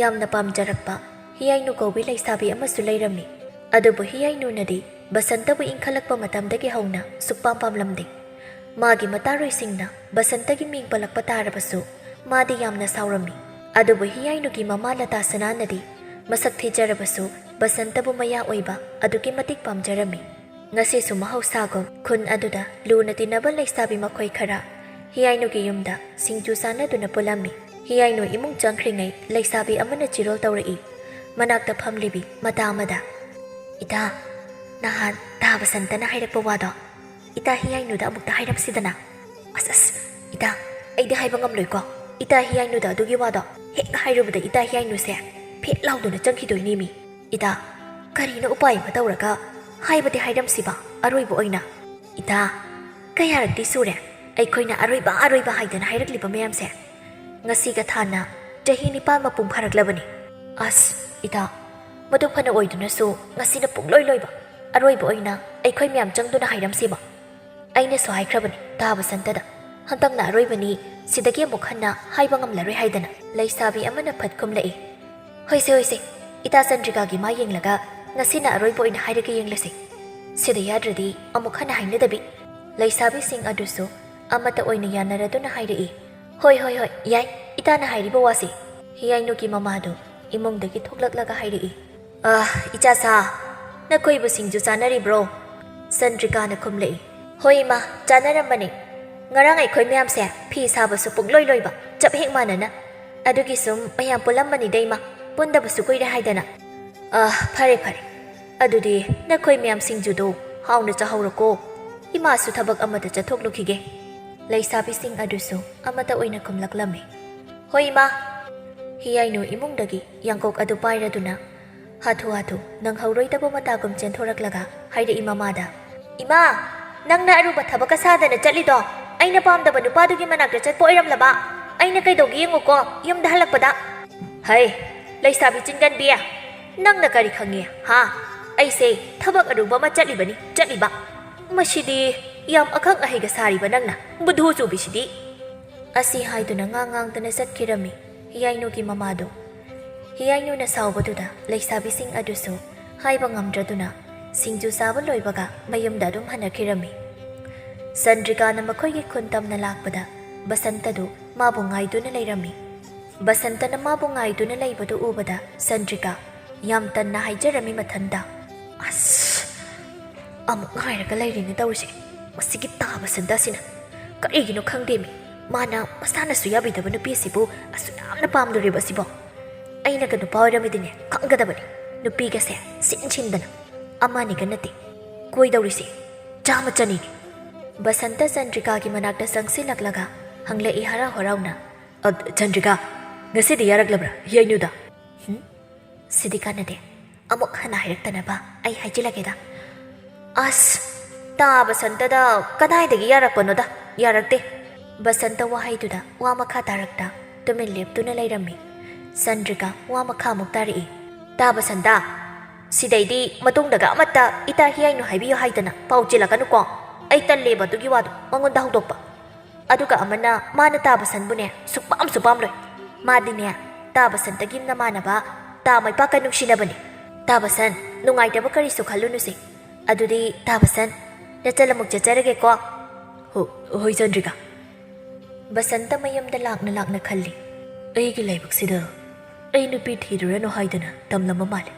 ꯌꯥꯝꯅ ꯄꯥꯝꯖꯔꯛꯄ ꯍꯤꯌꯥꯏꯅꯨ ꯀꯧꯕꯤ ꯂꯩꯁꯥꯕꯤ ꯑꯃꯁꯨ ꯂꯩꯔꯝꯃꯤ꯫ ꯑꯗꯨꯕꯨ ꯍꯤꯌꯥꯏꯅꯨꯅꯗꯤ ꯕꯁꯟꯇꯕꯨ ꯏꯪꯈꯠꯂꯛꯄ ꯃꯇꯝꯗꯒꯤ ꯍꯧꯅ ꯁꯨꯛꯄꯥꯝ ꯄꯥꯝꯂꯝꯗꯦ꯫ ꯃꯥꯒꯤ ꯃꯇꯥꯔꯣꯏꯁꯤꯡꯅ ꯕꯁꯟꯇꯒꯤ ꯃꯤꯡ ꯄꯜꯂꯛꯄ ꯇꯥꯔꯕꯁꯨ ꯃꯥꯗꯤ ꯌꯥꯝꯅ ꯁꯥꯎꯔꯝꯃꯤ꯫ ꯑꯗꯨꯕꯨ ꯍꯤꯌꯥꯏꯅꯨꯒꯤ ꯃꯃꯥ ꯂꯇꯥ ꯁꯅꯥꯅꯗꯤ ꯃꯁꯛ ꯊꯤꯖꯔꯕꯁꯨ ꯕꯁꯟꯇꯕꯨ ꯃꯌꯥ ꯑꯣꯏꯕ ꯑꯗꯨꯛꯀꯤ ꯃꯇꯤꯛ ꯄꯥꯝꯖꯔꯝꯃꯤ꯫ ꯉꯁꯤꯁꯨ ꯃꯍꯧꯁꯥꯒꯨꯝ ꯈꯨꯟ ꯑꯗꯨꯗ ꯂꯨꯅ ꯇꯤꯟꯅꯕ ꯂꯩꯁꯥꯕꯤ ꯃꯈꯣꯏ ꯈꯔ ꯍꯤꯌꯥꯏꯅꯨꯒꯤ ꯌꯨꯝꯗ ꯁꯤꯡꯖꯨ ꯆꯥꯅꯗꯨꯅ ꯄꯨꯜꯂꯝꯃꯤ꯫ ꯍꯤꯌꯥꯏꯅꯨ ꯏꯃꯨꯡ ꯆꯪꯈ꯭ꯔꯤꯉꯩ ꯂꯩꯁꯥꯕꯤ ꯑꯃꯅ ꯆꯤꯔꯣꯜ ꯇꯧꯔꯛꯏ꯫ ꯃꯅꯥꯛꯇ ꯐꯝꯂꯤꯕꯤ ꯃꯇꯥ ꯑꯃꯗ, "ꯏꯇꯥ, ꯅꯍꯥꯟ ꯇꯥ ꯕꯁꯟꯇꯅ ꯍꯥꯏꯔꯛꯄ ꯋꯥꯗꯣ ꯏꯇꯥ ꯍꯤꯌꯥꯏꯅꯨꯗ ꯑꯃꯨꯛꯇ ꯍꯥꯏꯔꯝꯁꯤꯗꯅ?" "ꯑꯁ, ꯑꯁ, ꯏꯇꯥ, ꯑꯩꯗꯤ ꯍꯥꯏꯕ ꯉꯝꯂꯣꯏꯀꯣ꯫ ꯏꯇꯥ ꯍꯤꯌꯥꯏꯅꯨꯗ ꯑꯗꯨꯒꯤ ꯋꯥꯗꯣ ꯍꯦꯛ ꯍꯥꯏꯔꯨꯕꯗ ꯏꯇꯥ ꯍꯤꯌꯥꯏꯅꯨꯁꯦ ꯐꯦꯠ ꯂꯥꯎꯗꯨꯅ ꯆꯪꯈꯤꯗꯣꯏꯅꯦꯃꯤ꯫ ꯏꯇꯥ, ꯀꯔꯤꯅꯣ ꯎꯄꯥꯏ ꯑꯃ ꯇꯧꯔꯒ ꯍꯥꯏꯕꯗꯤ ꯍꯥꯏꯔꯝꯁꯤꯕ ꯑꯔꯣꯏꯕ ꯑꯣꯏꯅ? ꯏꯇꯥ, ꯀꯌꯥꯔꯛꯇꯤ ꯁꯨꯔꯦ ꯑꯩꯈꯣꯏꯅ ꯑꯔꯣꯏꯕ, ꯑꯔꯣꯏꯕ ꯍꯥꯏꯗꯅ ꯍꯥꯏꯔꯛꯂꯤꯕ ꯃꯌꯥꯝꯁꯦ? ꯉꯁꯤꯒ ꯊꯥꯅ ꯆꯍꯤ ꯅꯤꯄꯥꯟ ꯃꯄꯨꯡ ꯐꯥꯔꯛꯂꯕꯅꯤ꯫ ꯑꯁ, ꯏꯇꯥ, ꯃꯗꯨ ꯐꯅ ꯑꯣꯏꯗꯨꯅꯁꯨ ꯉꯁꯤꯅ ꯄꯨꯡꯂꯣꯏ ꯂꯣꯏꯕ, ꯑꯔꯣꯏꯕ ꯑꯣꯏꯅ ꯑꯩꯈꯣꯏ ꯃꯌꯥꯝ ꯆꯪꯗꯨꯅ ꯍꯥꯏꯔꯝꯁꯤꯕ꯫ ꯑꯩꯅꯁꯨ ꯍꯥꯏꯈ꯭ꯔꯕꯅꯤ ꯇꯥ ꯕꯁꯟꯇꯗ, ꯍꯟꯗꯛꯅ ꯑꯔꯣꯏꯕꯅꯤ, ꯁꯤꯗꯒꯤ ꯑꯃꯨꯛ ꯍꯟꯅ ꯍꯥꯏꯕ ꯉꯝꯂꯔꯣꯏ ꯍꯥꯏꯗꯅ꯫" ꯂꯩꯁꯥꯕꯤ ꯑꯃꯅ ꯐꯠ ꯈꯨꯝꯂꯛꯏ, "ꯍꯣꯏꯁꯦ, ꯍꯣꯏꯁꯦ, ꯏꯇꯥ ꯆꯟꯗ꯭ꯔꯤꯀꯥꯒꯤ ꯃꯥ ꯌꯦꯡꯂꯒ ꯉꯁꯤꯅ ꯑꯔꯣꯏꯕ ꯑꯣꯏꯅ ꯍꯥꯏꯔꯒ ꯌꯦꯡꯂꯁꯤ꯫ ꯁꯤꯗ ꯌꯥꯗ꯭ꯔꯗꯤ ꯑꯃꯨꯛ ꯍꯟꯅ ꯍꯥꯏꯅꯗꯕꯤ꯫" ꯂꯩꯁꯥꯕꯤꯁꯤꯡ ꯑꯗꯨꯁꯨ ꯑꯃꯠꯇ ꯑꯣꯏꯅ ꯌꯥꯅꯔꯗꯨꯅ ꯍꯥꯏꯔꯛꯏ, "ꯍꯣꯏ, ꯍꯣꯏ, ꯍꯣꯏ, ꯌꯥꯏ, ꯏꯇꯥꯅ ꯍꯥꯏꯔꯤꯕ ꯋꯥꯁꯤ꯫" ꯍꯤꯌꯥꯏꯅꯨꯒꯤ ꯃꯃꯥꯗꯨ ꯏꯃꯨꯡꯗꯒꯤ ꯊꯣꯛꯂꯛꯂꯒ ꯍꯥꯏꯔꯛꯏ, "ꯑꯥ, ꯏꯆꯥꯁꯥ, ꯅꯈꯣꯏꯕꯨ ꯁꯤꯡꯖꯨ ꯆꯥꯅꯔꯤꯕ꯭ꯔꯣ?" ꯆꯟꯗ꯭ꯔꯤꯀꯥꯅ ꯈꯨꯝꯂꯛꯏ, "ꯍꯣꯏ ꯏꯃꯥ, ꯆꯥꯅꯔꯝꯕꯅꯤ꯫ ꯉꯔꯥꯡ ꯑꯩꯈꯣꯏ ꯃꯌꯥꯝꯁꯦ ꯐꯤ ꯁꯥꯕꯁꯨ ꯄꯨꯡꯂꯣꯏ ꯂꯣꯏꯕ, ꯆꯞ ꯍꯦꯛ ꯃꯥꯟꯅꯅ꯫ ꯑꯗꯨꯒꯤ ꯁꯨꯝ ꯃꯌꯥꯝ ꯄꯨꯜꯂꯝꯕꯅꯤꯗ ꯏꯃꯥ, ꯄꯨꯟꯗꯕꯁꯨ ꯀꯨꯏꯔꯦ ꯍꯥꯏꯗꯅ꯫ ꯑꯥ, ꯐꯔꯦ, ꯐꯔꯦ꯫ ꯑꯗꯨꯗꯤ ꯅꯈꯣꯏ ꯃꯌꯥꯝ ꯁꯤꯡꯖꯨꯗꯣ ꯍꯥꯎꯅ ꯆꯥꯍꯧꯔꯣꯀꯣ꯫ ꯏꯃꯥꯁꯨ ꯊꯕꯛ ꯑꯃꯗ ꯆꯠꯊꯣꯛꯂꯨꯈꯤꯒꯦ꯫" ꯂꯩꯁꯥꯕꯤꯁꯤꯡ ꯑꯗꯨꯁꯨ ꯑꯃꯠꯇ ꯑꯣꯏꯅ ꯈꯨꯝꯂꯛꯂꯝꯃꯤ, "ꯍꯣꯏ ꯏꯃꯥ꯫" ꯍꯤꯌꯥꯏꯅꯨ ꯏꯃꯨꯡꯗꯒꯤ ꯌꯥꯡꯀꯣꯛ ꯑꯗꯨ ꯄꯥꯏꯔꯗꯨꯅ ꯍꯥꯊꯨ ꯍꯥꯊꯨ ꯅꯪꯍꯧꯔꯣꯏꯗꯕ ꯃꯇꯥꯒꯨꯝ ꯆꯦꯟꯊꯣꯔꯛꯂꯒ ꯍꯥꯏꯔꯛꯏ ꯃꯃꯥꯗ, "ꯏꯃꯥ, ꯅꯪꯅ ꯑꯔꯨꯕ ꯊꯕꯛꯀ ꯁꯥꯗꯅ ꯆꯠꯂꯤꯗꯣ ꯑꯩꯅ ꯄꯥꯝꯗꯕ ꯅꯨꯄꯥꯗꯨꯒꯤ ꯃꯅꯥꯛꯇ ꯆꯠꯄ ꯑꯣꯏꯔꯝꯂꯕ? ꯑꯩꯅ ꯀꯩꯗꯧꯒꯦ ꯌꯦꯡꯉꯨꯀꯣ, ꯌꯨꯝꯗ ꯍꯜꯂꯛꯄꯗ꯫ ꯍꯩ, ꯂꯩꯁꯥꯕꯤ ꯆꯤꯟꯒꯟꯕꯤ, ꯅꯪꯅ ꯀꯔꯤ ꯈꯪꯉꯤ, ꯍꯥ? ꯑꯩꯁꯦ ꯊꯕꯛ ꯑꯔꯨꯕ ꯑꯃ ꯆꯠꯂꯤꯕꯅꯤ, ꯆꯠꯂꯤꯕ꯫ ꯃꯁꯤꯗꯤ ꯌꯥꯝ ꯑꯈꯪ ꯑꯍꯩꯒ ꯁꯥꯔꯤꯕ ꯅꯪꯅ, ꯕꯨꯙꯨ ꯆꯨꯕꯤꯁꯤꯗꯤ꯫ ꯑꯁꯤ ꯍꯥꯏꯗꯨꯅ ꯉꯥꯡ ꯉꯥꯡꯗꯅ ꯆꯠꯈꯤꯔꯝꯃꯤ ꯍꯤꯌꯥꯏꯅꯨꯒꯤ ꯃꯃꯥꯗꯨ꯫ ꯍꯤꯌꯥꯏꯅꯨꯅ ꯁꯥꯎꯕꯗꯨꯗ ꯂꯩꯁꯥꯕꯤꯁꯤꯡ ꯑꯗꯨꯁꯨ ꯍꯥꯏꯕ ꯉꯝꯗ꯭ꯔꯗꯨꯅ ꯁꯤꯡꯖꯨ ꯆꯥꯕ ꯂꯣꯏꯕꯒ ꯃꯌꯨꯝꯗ ꯑꯗꯨꯝ ꯍꯟꯅꯈꯤꯔꯝꯃꯤ꯫ ꯆꯟꯗ꯭ꯔꯤꯀꯥꯅ ꯃꯈꯣꯏꯒꯤ ꯈꯨꯟ ꯇꯝꯅ ꯂꯥꯛꯄꯗ ꯕꯁꯟꯇꯗꯨ ꯃꯥꯕꯨ ꯉꯥꯏꯗꯨꯅ ꯂꯩꯔꯝꯃꯤ꯫ ꯕꯁꯟꯇꯅ ꯃꯥꯕꯨ ꯉꯥꯏꯗꯨꯅ ꯂꯩꯕꯗꯨ ꯎꯕꯗ ꯆꯟꯗ꯭ꯔꯤꯀꯥ ꯌꯥꯝ ꯇꯟꯅ ꯍꯥꯏꯖꯔꯝꯃꯤ ꯃꯊꯟꯇ, "ꯑꯁ, ꯑꯃꯨꯛ ꯉꯥꯏꯔꯒ ꯂꯩꯔꯤꯅꯦ ꯇꯧꯔꯤꯁꯦ꯫ ꯃꯁꯤꯒꯤ ꯇꯥ ꯕꯁꯟꯇ ꯑꯁꯤꯅ ꯀꯔꯤꯒꯤꯅꯣ ꯈꯪꯗꯦꯃꯤ꯫ ꯃꯥꯅ ꯃꯁꯥꯅꯁꯨ ꯌꯥꯕꯤꯗꯕ ꯅꯨꯄꯤ ꯑꯁꯤꯕꯨ ꯑꯁꯨꯛ ꯌꯥꯝꯅ ꯄꯥꯝꯂꯨꯔꯤꯕ ꯑꯁꯤꯕꯣ? ꯑꯩꯅꯒ ꯅꯨꯄꯥ ꯑꯣꯏꯔꯝꯃꯗꯤꯅꯦ ꯈꯪꯒꯗꯕꯅꯤ꯫ ꯅꯨꯄꯤꯒꯁꯦ ꯁꯤꯟ ꯁꯤꯟꯗꯅ ꯑꯃꯅꯤꯒ ꯅꯠꯇꯦ ꯀꯣꯏꯗꯧꯔꯤꯁꯦ, ꯆꯥꯝꯃ ꯆꯅꯤꯅꯤ꯫" ꯕꯁꯟꯇ ꯆꯟꯗ꯭ꯔꯤꯀꯥꯒꯤ ꯃꯅꯥꯛꯇ ꯆꯪꯁꯤꯜꯂꯛꯂꯒ ꯍꯪꯂꯛꯏ ꯍꯔꯥꯎ ꯍꯔꯥꯎꯅ, "ꯑ, ꯆꯟꯗ꯭ꯔꯤꯀꯥ, ꯉꯁꯤꯗꯤ ꯌꯥꯔꯛꯂꯕ꯭ꯔꯥ ꯍꯤꯌꯥꯏꯅꯨꯗ?" "ꯍꯨꯝ? ꯁꯤꯗꯤ ꯀꯥꯟꯅꯗꯦ꯫ ꯑꯃꯨꯛ ꯍꯟꯅ ꯍꯥꯏꯔꯛꯇꯅꯕ ꯑꯩ ꯍꯥꯏꯖꯤꯜꯂꯒꯦꯗ꯫" "ꯑꯁ, ꯇꯥ ꯕꯁꯟꯇꯗ ꯀꯗꯥꯏꯗꯒꯤ ꯌꯥꯔꯛꯄꯅꯣꯗ? ꯌꯥꯔꯛꯇꯦ꯫" ꯕꯁꯟꯇ ꯋꯥꯍꯩꯗꯨꯗ ꯋꯥ ꯃꯈꯥ ꯇꯥꯔꯛꯇ ꯇꯨꯃꯤꯟ ꯂꯦꯞꯇꯨꯅ ꯂꯩꯔꯝꯃꯤ꯫ ꯆꯟꯗ꯭ꯔꯤꯀꯥ ꯋꯥ ꯃꯈꯥ ꯑꯃꯨꯛ ꯇꯥꯔꯛꯏ꯫ "ꯇꯥ ꯕꯁꯟꯇ, ꯁꯤꯗꯩꯗꯤ ꯃꯇꯨꯡꯗꯒ ꯑꯃꯠꯇ ꯏꯇꯥ ꯍꯤꯌꯥꯏꯅꯨ ꯍꯥꯏꯕꯤꯌꯨ ꯍꯥꯏꯗꯅ ꯄꯥꯎ ꯆꯦꯜꯂꯛꯀꯅꯨꯀꯣ꯫ ꯑꯩ ꯇꯜꯂꯦꯕ ꯑꯗꯨꯒꯤ ꯋꯥꯗꯣ ꯃꯉꯣꯟꯗ ꯍꯧꯗꯣꯛꯄ꯫ ꯑꯗꯨꯒ ꯑꯃꯅ ꯃꯥꯅ ꯇꯥ ꯕꯁꯟꯕꯨꯅꯦ ꯁꯨꯛꯄꯥꯝꯁꯨ ꯄꯥꯝꯂꯣꯏ꯫ ꯃꯥꯗꯤꯅꯦ ꯇꯥ ꯕꯁꯟꯇꯒꯤ ꯅꯃꯥꯟꯅꯕ ꯇꯥ ꯃꯩꯄꯥꯛꯀ ꯅꯨꯡꯁꯤꯅꯕꯅꯦ꯫ ꯇꯥ ꯕꯁꯟ, ꯅꯨꯡꯉꯥꯏꯇꯕ ꯀꯔꯤꯁꯨ ꯈꯜꯂꯨꯅꯨꯁꯦ꯫ ꯑꯗꯨꯗꯤ ꯇꯥ ꯕꯁꯟ, ꯅꯆꯜ ꯑꯃꯨꯛ ꯆꯠꯆꯔꯒꯦꯀꯣ꯫" "ꯍꯣ-, ꯍꯣꯏ ꯆꯟꯗ꯭ꯔꯤꯀꯥ꯫" ꯕꯁꯟꯇ ꯃꯌꯨꯝꯗ ꯂꯥꯛꯅ ꯂꯥꯛꯅ ꯈꯜꯂꯤ, "ꯑꯩꯒꯤ ꯂꯥꯏꯕꯛꯁꯤꯗ ꯑꯩ ꯅꯨꯄꯤ ꯊꯤꯔꯨꯔꯅꯨ ꯍꯥꯏꯗꯅ ꯇꯝꯂꯝꯕ ꯃꯥꯜꯂꯦ꯫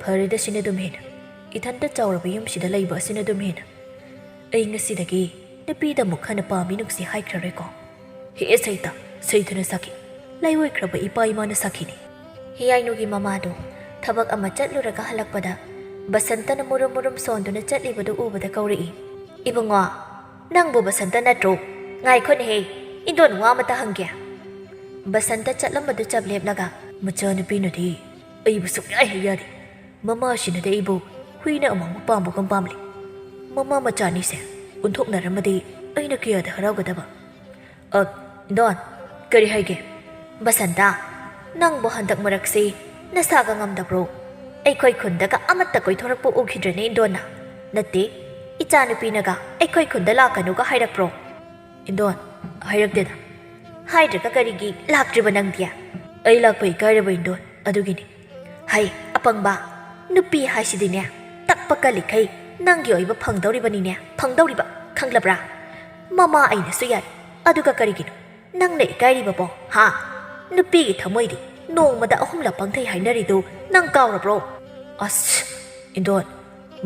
ꯐꯔꯦꯗ, ꯁꯤꯅ ꯑꯗꯨꯝ ꯍꯦꯟꯅ, ꯏꯊꯟꯇ ꯆꯥꯎꯔꯕ ꯌꯨꯝꯁꯤꯗ ꯂꯩꯕ ꯑꯁꯤꯅ ꯑꯗꯨꯝ ꯍꯦꯟꯅ꯫ ꯑꯩ ꯉꯁꯤꯗꯒꯤ ꯅꯨꯄꯤꯗ ꯑꯃꯨꯛ ꯍꯟꯅ ꯄꯥꯝꯃꯤ ꯅꯨꯡꯁꯤ ꯍꯥꯏꯈ꯭ꯔꯔꯣꯏꯀꯣ꯫ ꯍꯦ ꯁꯩꯇ, ꯁꯩꯇꯅ ꯁꯥꯈꯤ, ꯂꯥꯏꯑꯣꯏꯈ꯭ꯔꯕ ꯏꯄꯥ ꯏꯃꯥꯅ ꯁꯥꯈꯤꯅꯤ꯫" ꯍꯤꯌꯥꯏꯅꯨꯒꯤ ꯃꯃꯥꯗꯨ ꯊꯕꯛ ꯑꯃ ꯆꯠꯂꯨꯔꯒ ꯍꯜꯂꯛꯄꯗ ꯕꯁꯟꯇꯅ ꯃꯨꯔꯨꯝ ꯃꯨꯔꯨꯝ ꯁꯣꯟꯗꯨꯅ ꯆꯠꯂꯤꯕꯗꯨ ꯎꯕꯗ ꯀꯧꯔꯛꯏ, "ꯏꯕꯨꯡꯉꯣ, ꯅꯪꯕꯨ ꯕꯁꯟꯇ ꯅꯠꯇ꯭ꯔꯣ? ꯉꯥꯏꯈꯣꯅꯦꯍꯦ, ꯏꯟꯗꯣꯟ ꯋꯥ ꯑꯃꯇ ꯍꯪꯒꯦ꯫" ꯕꯁꯟꯇ ꯆꯠꯂꯝꯕꯗꯨ ꯆꯞ ꯂꯦꯞꯂꯒ, "ꯃꯆꯥꯅꯨꯄꯤꯅꯗꯤ ꯑꯩꯕꯨ ꯁꯨꯛꯌꯥ ꯍꯦꯛ ꯌꯥꯗꯦ꯫ ꯃꯃꯥꯁꯤꯅꯗꯤ ꯑꯩꯕꯨ ꯍꯨꯏꯅ ꯑꯃꯨꯛ ꯄꯥꯝꯕꯒꯨꯝ ꯄꯥꯝꯂꯤ꯫ ꯃꯃꯥ ꯃꯆꯥꯅꯤꯁꯦ ꯑꯣꯟꯊꯣꯛꯅꯔꯝꯃꯗꯤ ꯑꯩꯅ ꯀꯌꯥꯗ ꯍꯔꯥꯎꯒꯗꯕ꯫" ꯑ, ꯏꯟꯗꯣꯟ, ꯀꯔꯤ ꯍꯥꯏꯒꯦ? ꯕꯁꯟꯇ, ꯅꯪꯕꯨ ꯍꯟꯗꯛ ꯃꯔꯛꯁꯤ ꯅꯁꯥꯒ ꯉꯝꯗꯕ꯭ꯔꯣ? ꯑꯩꯈꯣꯏ ꯈꯨꯟꯗꯒ ꯑꯃꯠꯇ ꯀꯣꯏꯊꯣꯔꯛꯄ ꯎꯈꯤꯗ꯭ꯔꯦꯅꯦ ꯏꯟꯗꯣꯟꯅ꯫ ꯅꯠꯇꯦ, ꯏꯆꯥꯅꯨꯄꯤꯅꯒ ꯑꯩꯈꯣꯏ ꯈꯨꯟꯗ ꯂꯥꯛꯀꯅꯨꯒ ꯍꯥꯏꯔꯛꯄ꯭ꯔꯣ? ꯏꯟꯗꯣꯟ, ꯍꯥꯏꯔꯛꯇꯦꯗ꯫ ꯍꯥꯏꯗ꯭ꯔꯒ ꯀꯔꯤꯒꯤ ꯂꯥꯛꯇ꯭ꯔꯤꯕ ꯅꯪꯗꯤ? ꯑꯩ ꯂꯥꯛꯄ ꯏꯀꯥꯏꯔꯕ ꯏꯟꯗꯣꯟ, ꯑꯗꯨꯒꯤꯅꯤ꯫ ꯍꯩ, ꯑꯄꯪꯕ, ꯅꯨꯄꯤ ꯍꯥꯏꯁꯤꯗꯤꯅꯦ, ꯇꯛꯄ ꯀꯜꯂꯤꯈꯩ ꯅꯪꯒꯤ ꯑꯣꯏꯕ ꯐꯪꯗꯧꯔꯤꯕꯅꯤꯅꯦ, ꯐꯪꯗꯧꯔꯤꯕ, ꯈꯪꯂꯕ꯭ꯔꯥ? ꯃꯃꯥ ꯑꯩꯅꯁꯨ ꯌꯥꯏ, ꯑꯗꯨꯒ ꯀꯔꯤꯒꯤꯅꯣ ꯅꯪꯅ ꯏꯀꯥꯏꯔꯤꯕꯕꯣ, ꯍꯥ? ꯅꯨꯄꯤꯒꯤ ꯊꯃꯣꯏꯗꯤ ꯅꯣꯡꯃꯗ ꯑꯍꯨꯝꯂꯛ ꯄꯪꯊꯩ ꯍꯥꯏꯅꯔꯤꯗꯨ ꯅꯪ ꯀꯥꯎꯔꯕ꯭ꯔꯣ? ꯑꯁ, ꯏꯟꯗꯣꯟ,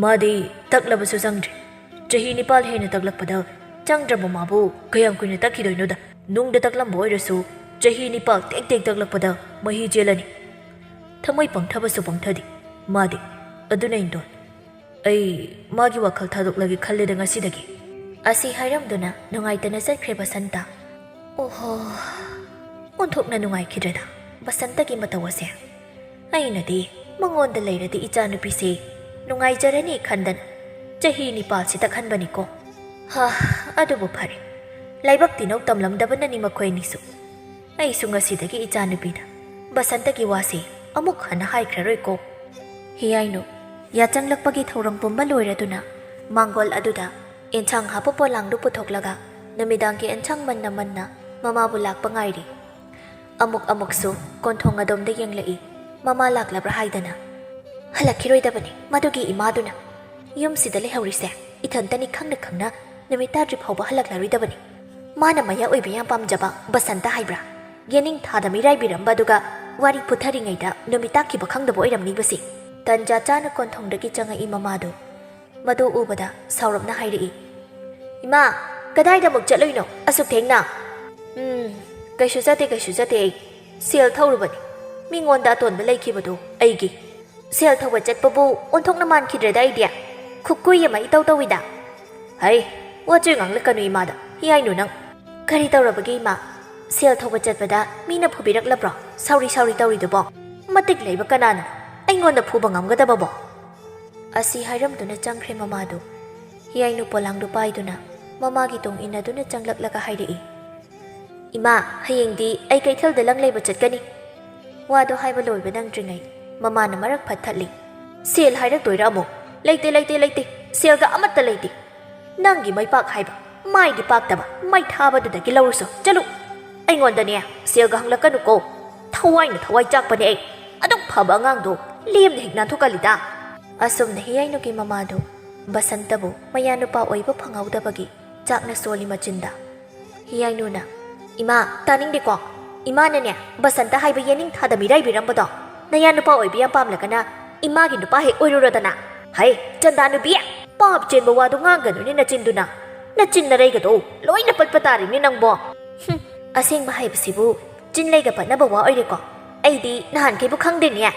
ꯃꯥꯗꯤ ꯇꯛꯂꯕꯁꯨ ꯆꯪꯗ꯭ꯔꯤ꯫ ꯆꯍꯤ ꯅꯤꯄꯥꯜ ꯍꯦꯟꯅ ꯇꯛꯂꯛꯄꯗ ꯆꯪꯗ꯭ꯔꯕ ꯃꯥꯕꯨ ꯀꯌꯥꯝ ꯀꯨꯏꯅ ꯇꯛꯈꯤꯗꯣꯏꯅꯣꯗ? ꯅꯨꯡꯗ ꯇꯛꯂꯝꯕ ꯑꯣꯏꯔꯁꯨ ꯆꯍꯤ ꯅꯤꯄꯥꯜ ꯇꯦꯛ ꯇꯦꯛ ꯇꯛꯂꯛꯄꯗ ꯃꯍꯤ ꯆꯦꯜꯂꯅꯤ꯫ ꯊꯃꯣꯏ ꯄꯪꯊꯕꯁꯨ ꯄꯪꯊꯗꯦ ꯃꯥꯗꯤ꯫ ꯑꯗꯨꯅ ꯏꯟꯗꯣꯟ, ꯑꯩ ꯃꯥꯒꯤ ꯋꯥꯈꯜ ꯊꯥꯗꯣꯛꯂꯒꯦ ꯈꯜꯂꯦꯗ ꯉꯁꯤꯗꯒꯤ꯫ ꯑꯁꯤ ꯍꯥꯏꯔꯝꯗꯨꯅ ꯅꯨꯡꯉꯥꯏꯇꯅ ꯆꯠꯈ꯭ꯔꯦ ꯕꯁꯟꯇ꯫ ꯑꯣꯍꯣ, ꯑꯣꯟꯊꯣꯛꯅ ꯅꯨꯡꯉꯥꯏꯈꯤꯗ꯭ꯔꯦꯗ ꯕꯁꯟꯇꯒꯤ ꯃꯇꯧ ꯑꯁꯦ꯫ ꯑꯩꯅꯗꯤ ꯃꯉꯣꯟꯗ ꯂꯩꯔꯗꯤ ꯏꯆꯥꯅꯨꯄꯤꯁꯦ ꯅꯨꯡꯉꯥꯏꯖꯔꯅꯤ ꯈꯟꯗꯅ ꯆꯍꯤ ꯅꯤꯄꯥꯜꯁꯤ ꯇꯛꯍꯟꯕꯅꯤꯀꯣ꯫ ꯍꯥ, ꯑꯗꯨꯕꯨ ꯐꯔꯦ, ꯂꯥꯏꯕꯛ ꯇꯤꯟꯅꯧ ꯇꯝꯂꯝꯗꯕꯅꯅꯤ ꯃꯈꯣꯏ ꯑꯅꯤꯁꯨ꯫ ꯑꯩꯁꯨ ꯉꯁꯤꯗꯒꯤ ꯏꯆꯥꯅꯨꯄꯤꯗ ꯕꯁꯟꯇꯒꯤ ꯋꯥꯁꯦ ꯑꯃꯨꯛ ꯍꯟꯅ ꯍꯥꯏꯈ꯭ꯔꯔꯣꯏꯀꯣ꯫ ꯍꯤꯌꯥꯏꯅꯨ ꯌꯥꯆꯪꯂꯛꯄꯒꯤ ꯊꯧꯔꯝ ꯄꯨꯝꯕ ꯂꯣꯏꯔꯗꯨꯅ ꯃꯥꯡꯒꯣꯜ ꯑꯗꯨꯗ ꯑꯦꯟꯁꯥꯡ ꯍꯥꯞꯄ ꯄꯣꯂꯥꯡꯗꯨ ꯄꯨꯊꯣꯛꯂꯒ ꯅꯨꯃꯤꯗꯥꯡꯒꯤ ꯑꯦꯟꯁꯥꯡ ꯃꯟꯅ ꯃꯟꯅ ꯃꯃꯥꯕꯨ ꯂꯥꯛꯄ ꯉꯥꯏꯔꯤ꯫ ꯑꯃꯨꯛ ꯑꯃꯨꯛꯁꯨ ꯀꯣꯟꯊꯣꯡ ꯑꯗꯣꯝꯗ ꯌꯦꯡꯂꯛꯏ, ꯃꯃꯥ ꯂꯥꯛꯂꯕ꯭ꯔꯥ ꯍꯥꯏꯗꯅ꯫ ꯍꯜꯂꯛꯈꯤꯔꯣꯏꯗꯕꯅꯤ ꯃꯗꯨꯒꯤ ꯏꯃꯥꯗꯨꯅ꯫ ꯌꯨꯝꯁꯤꯗ ꯂꯩꯍꯧꯔꯤꯁꯦ ꯏꯊꯟꯇꯅꯤ ꯈꯪꯅ ꯈꯪꯅ ꯅꯨꯃꯤꯠ ꯇꯥꯗ꯭ꯔꯤ ꯐꯥꯎꯕ ꯍꯜꯂꯛꯂꯔꯣꯏꯗꯕꯅꯤ꯫ ꯃꯥꯅ ꯃꯌꯥ ꯑꯣꯏꯕ ꯌꯥꯝ ꯄꯥꯝꯖꯕ ꯕꯁꯟꯇ ꯍꯥꯏꯕ꯭ꯔꯥ? ꯌꯦꯅꯤꯡ ꯊꯥꯗ ꯃꯤꯔꯥꯏꯕꯤꯔꯝꯕ ꯑꯗꯨꯒ ꯋꯥꯔꯤ ꯐꯨꯊꯔꯤꯉꯩꯗ ꯅꯨꯃꯤꯠ ꯇꯥꯈꯤꯕ ꯈꯪꯗꯕ ꯑꯣꯏꯔꯝꯅꯤꯕꯁꯤ꯫ ꯇꯟꯖꯥ ꯆꯥꯅ ꯀꯣꯟꯊꯣꯡꯗꯒꯤ ꯆꯪꯉꯛꯏ ꯃꯃꯥꯗꯨ꯫ ꯃꯗꯨ ꯎꯕꯗ ꯁꯥꯎꯔꯞꯅ ꯍꯥꯏꯔꯛꯏ, "ꯏꯃꯥ, ꯀꯗꯥꯏꯗ ꯑꯃꯨꯛ ꯆꯠꯂꯨꯏꯅꯣ ꯑꯁꯨꯛ ꯊꯦꯡꯅ?" "ꯎꯝ, ꯀꯩꯁꯨ ꯆꯠꯇꯦ, ꯀꯩꯁꯨ ꯆꯠꯇꯦ꯫ ꯑꯩ ꯁꯦꯜ ꯊꯧꯔꯨꯕꯅꯤ꯫ ꯃꯤꯉꯣꯟꯗ ꯑꯇꯣꯟꯕ ꯂꯩꯈꯤꯕꯗꯨ ꯑꯩꯒꯤ꯫ ꯁꯦꯜ ꯊꯧꯕ ꯆꯠꯄꯕꯨ ꯑꯣꯟꯊꯣꯛꯅ ꯃꯥꯟꯈꯤꯗ꯭ꯔꯦꯗ ꯑꯩꯗꯤ꯫ ꯈꯨꯛꯀꯨꯏ ꯑꯃ ꯏꯇꯧ ꯇꯧꯏꯗ꯫" "ꯍꯩ, ꯋꯥꯆꯣꯏ ꯉꯥꯡꯂꯛꯀꯅꯨ ꯏꯃꯥꯗ꯫ ꯍꯤꯌꯥꯏꯅꯨ ꯅꯪ꯫ ꯀꯔꯤ ꯇꯧꯔꯕꯒꯦ ꯏꯃꯥ? ꯁꯦꯜ ꯊꯧꯕ ꯆꯠꯄꯗ ꯃꯤꯅ ꯐꯨꯕꯤꯔꯛꯂꯕ꯭ꯔꯣ? ꯁꯥꯎꯔꯤ ꯁꯥꯎꯔꯤ ꯇꯧꯔꯤꯗꯨꯕꯣ? ꯃꯇꯤꯛ ꯂꯩꯕ ꯀꯅꯥꯅ ꯑꯩꯉꯣꯟꯗ ꯐꯨꯕ ꯉꯝꯒꯗꯕꯕꯣ?" ꯑꯁꯤ ꯍꯥꯏꯔꯝꯗꯨꯅ ꯆꯪꯈ꯭ꯔꯦ ꯃꯃꯥꯗꯨ꯫ ꯍꯤꯌꯥꯏꯅꯨ ꯄꯣꯂꯥꯡꯗꯨ ꯄꯥꯏꯗꯨꯅ ꯃꯃꯥꯒꯤ ꯇꯨꯡ ꯏꯟꯅꯗꯨꯅ ꯆꯪꯂꯛꯂꯒ ꯍꯥꯏꯔꯛꯏ, "ꯏꯃꯥ, ꯍꯌꯦꯡꯗꯤ ꯑꯩ ꯀꯩꯊꯦꯜꯗ ꯂꯪ ꯂꯩꯕ ꯆꯠꯀꯅꯤ꯫" ꯋꯥꯗꯣ ꯍꯥꯏꯕ ꯂꯣꯏꯕ ꯅꯪꯗ꯭ꯔꯤꯉꯩ ꯃꯃꯥꯅ ꯃꯔꯛ ꯐꯠ ꯊꯠꯂꯤ꯫ "ꯁꯦꯜ ꯍꯥꯏꯔꯛꯇꯣꯏꯔꯥ ꯑꯃꯨꯛ? ꯂꯩꯇꯦ, ꯂꯩꯇꯦ, ꯂꯩꯇꯦ꯫ ꯁꯦꯜꯒ ꯑꯃꯠꯇ ꯂꯩꯇꯦ꯫ ꯅꯪꯒꯤ ꯃꯩꯄꯥꯛ ꯍꯥꯏꯕ, ꯃꯥꯏꯗꯤ ꯄꯥꯛꯇꯕ, ꯃꯩ ꯊꯥꯕꯗꯨꯗꯒꯤ ꯂꯧꯔꯨꯁꯣ, ꯆꯠꯂꯨ꯫ ꯑꯩꯉꯣꯟꯗꯅꯦ ꯁꯦꯜꯒ ꯍꯪꯂꯛꯀꯅꯨꯀꯣ꯫ ꯊꯋꯥꯏꯅ ꯊꯋꯥꯏ ꯆꯥꯛꯄꯅꯦ ꯑꯩ꯫ ꯑꯗꯨꯛ ꯐꯕ ꯑꯉꯥꯡꯗꯣ ꯂꯦꯝꯅ ꯍꯦꯛ ꯅꯥꯟꯊꯣꯛꯍꯜꯂꯤꯗ꯫" ꯑꯁꯨꯝꯅ ꯍꯤꯌꯥꯏꯅꯨꯒꯤ ꯃꯃꯥꯗꯨ ꯕꯁꯟꯇꯕꯨ ꯃꯌꯥꯅꯨꯄꯥ ꯑꯣꯏꯕ ꯐꯪꯍꯧꯗꯕꯒꯤ ꯆꯥꯛꯅ ꯁꯣꯜꯂꯤ ꯃꯆꯤꯟꯗ꯫ ꯍꯤꯌꯥꯏꯅꯨꯅ, "ꯏꯃꯥ, ꯇꯥꯅꯤꯡꯗꯦꯀꯣ꯫ ꯏꯃꯥꯅꯅꯦ ꯕꯁꯟꯇ ꯍꯥꯏꯕ ꯌꯦꯅꯤꯡ ꯊꯥꯗ ꯃꯤꯔꯥꯏꯕꯤꯔꯝꯕꯗꯣ꯫ ꯅꯌꯥ ꯅꯨꯄꯥ ꯑꯣꯏꯕ ꯌꯥꯝ ꯄꯥꯝꯂꯒꯅ ꯏꯃꯥꯒꯤ ꯅꯨꯄꯥ ꯍꯦꯛ ꯑꯣꯏꯔꯨꯔꯗꯅ꯫ ꯍꯩ, ꯆꯟꯗꯥ ꯅꯨꯄꯤ! ꯄꯥꯞ ꯆꯦꯟꯕ ꯋꯥꯗꯣ ꯉꯥꯡꯒꯅꯨꯅꯦ ꯅꯆꯤꯟꯗꯨꯅ꯫ ꯅꯆꯤꯟ ꯅꯔꯩꯒꯗꯣ ꯂꯣꯏꯅ ꯄꯠꯄ ꯇꯥꯔꯤꯅꯦ ꯅꯪꯕꯣ꯫" "ꯍꯨꯝ, ꯑꯁꯦꯡꯕ ꯍꯥꯏꯕꯁꯤꯕꯨ ꯆꯤꯟ ꯂꯩꯒ ꯄꯠꯅꯕ ꯋꯥ ꯑꯣꯏꯔꯦꯀꯣ? ꯑꯩꯗꯤ ꯅꯍꯥꯟꯈꯩꯕꯨ ꯈꯪꯗꯦꯅꯦ꯫"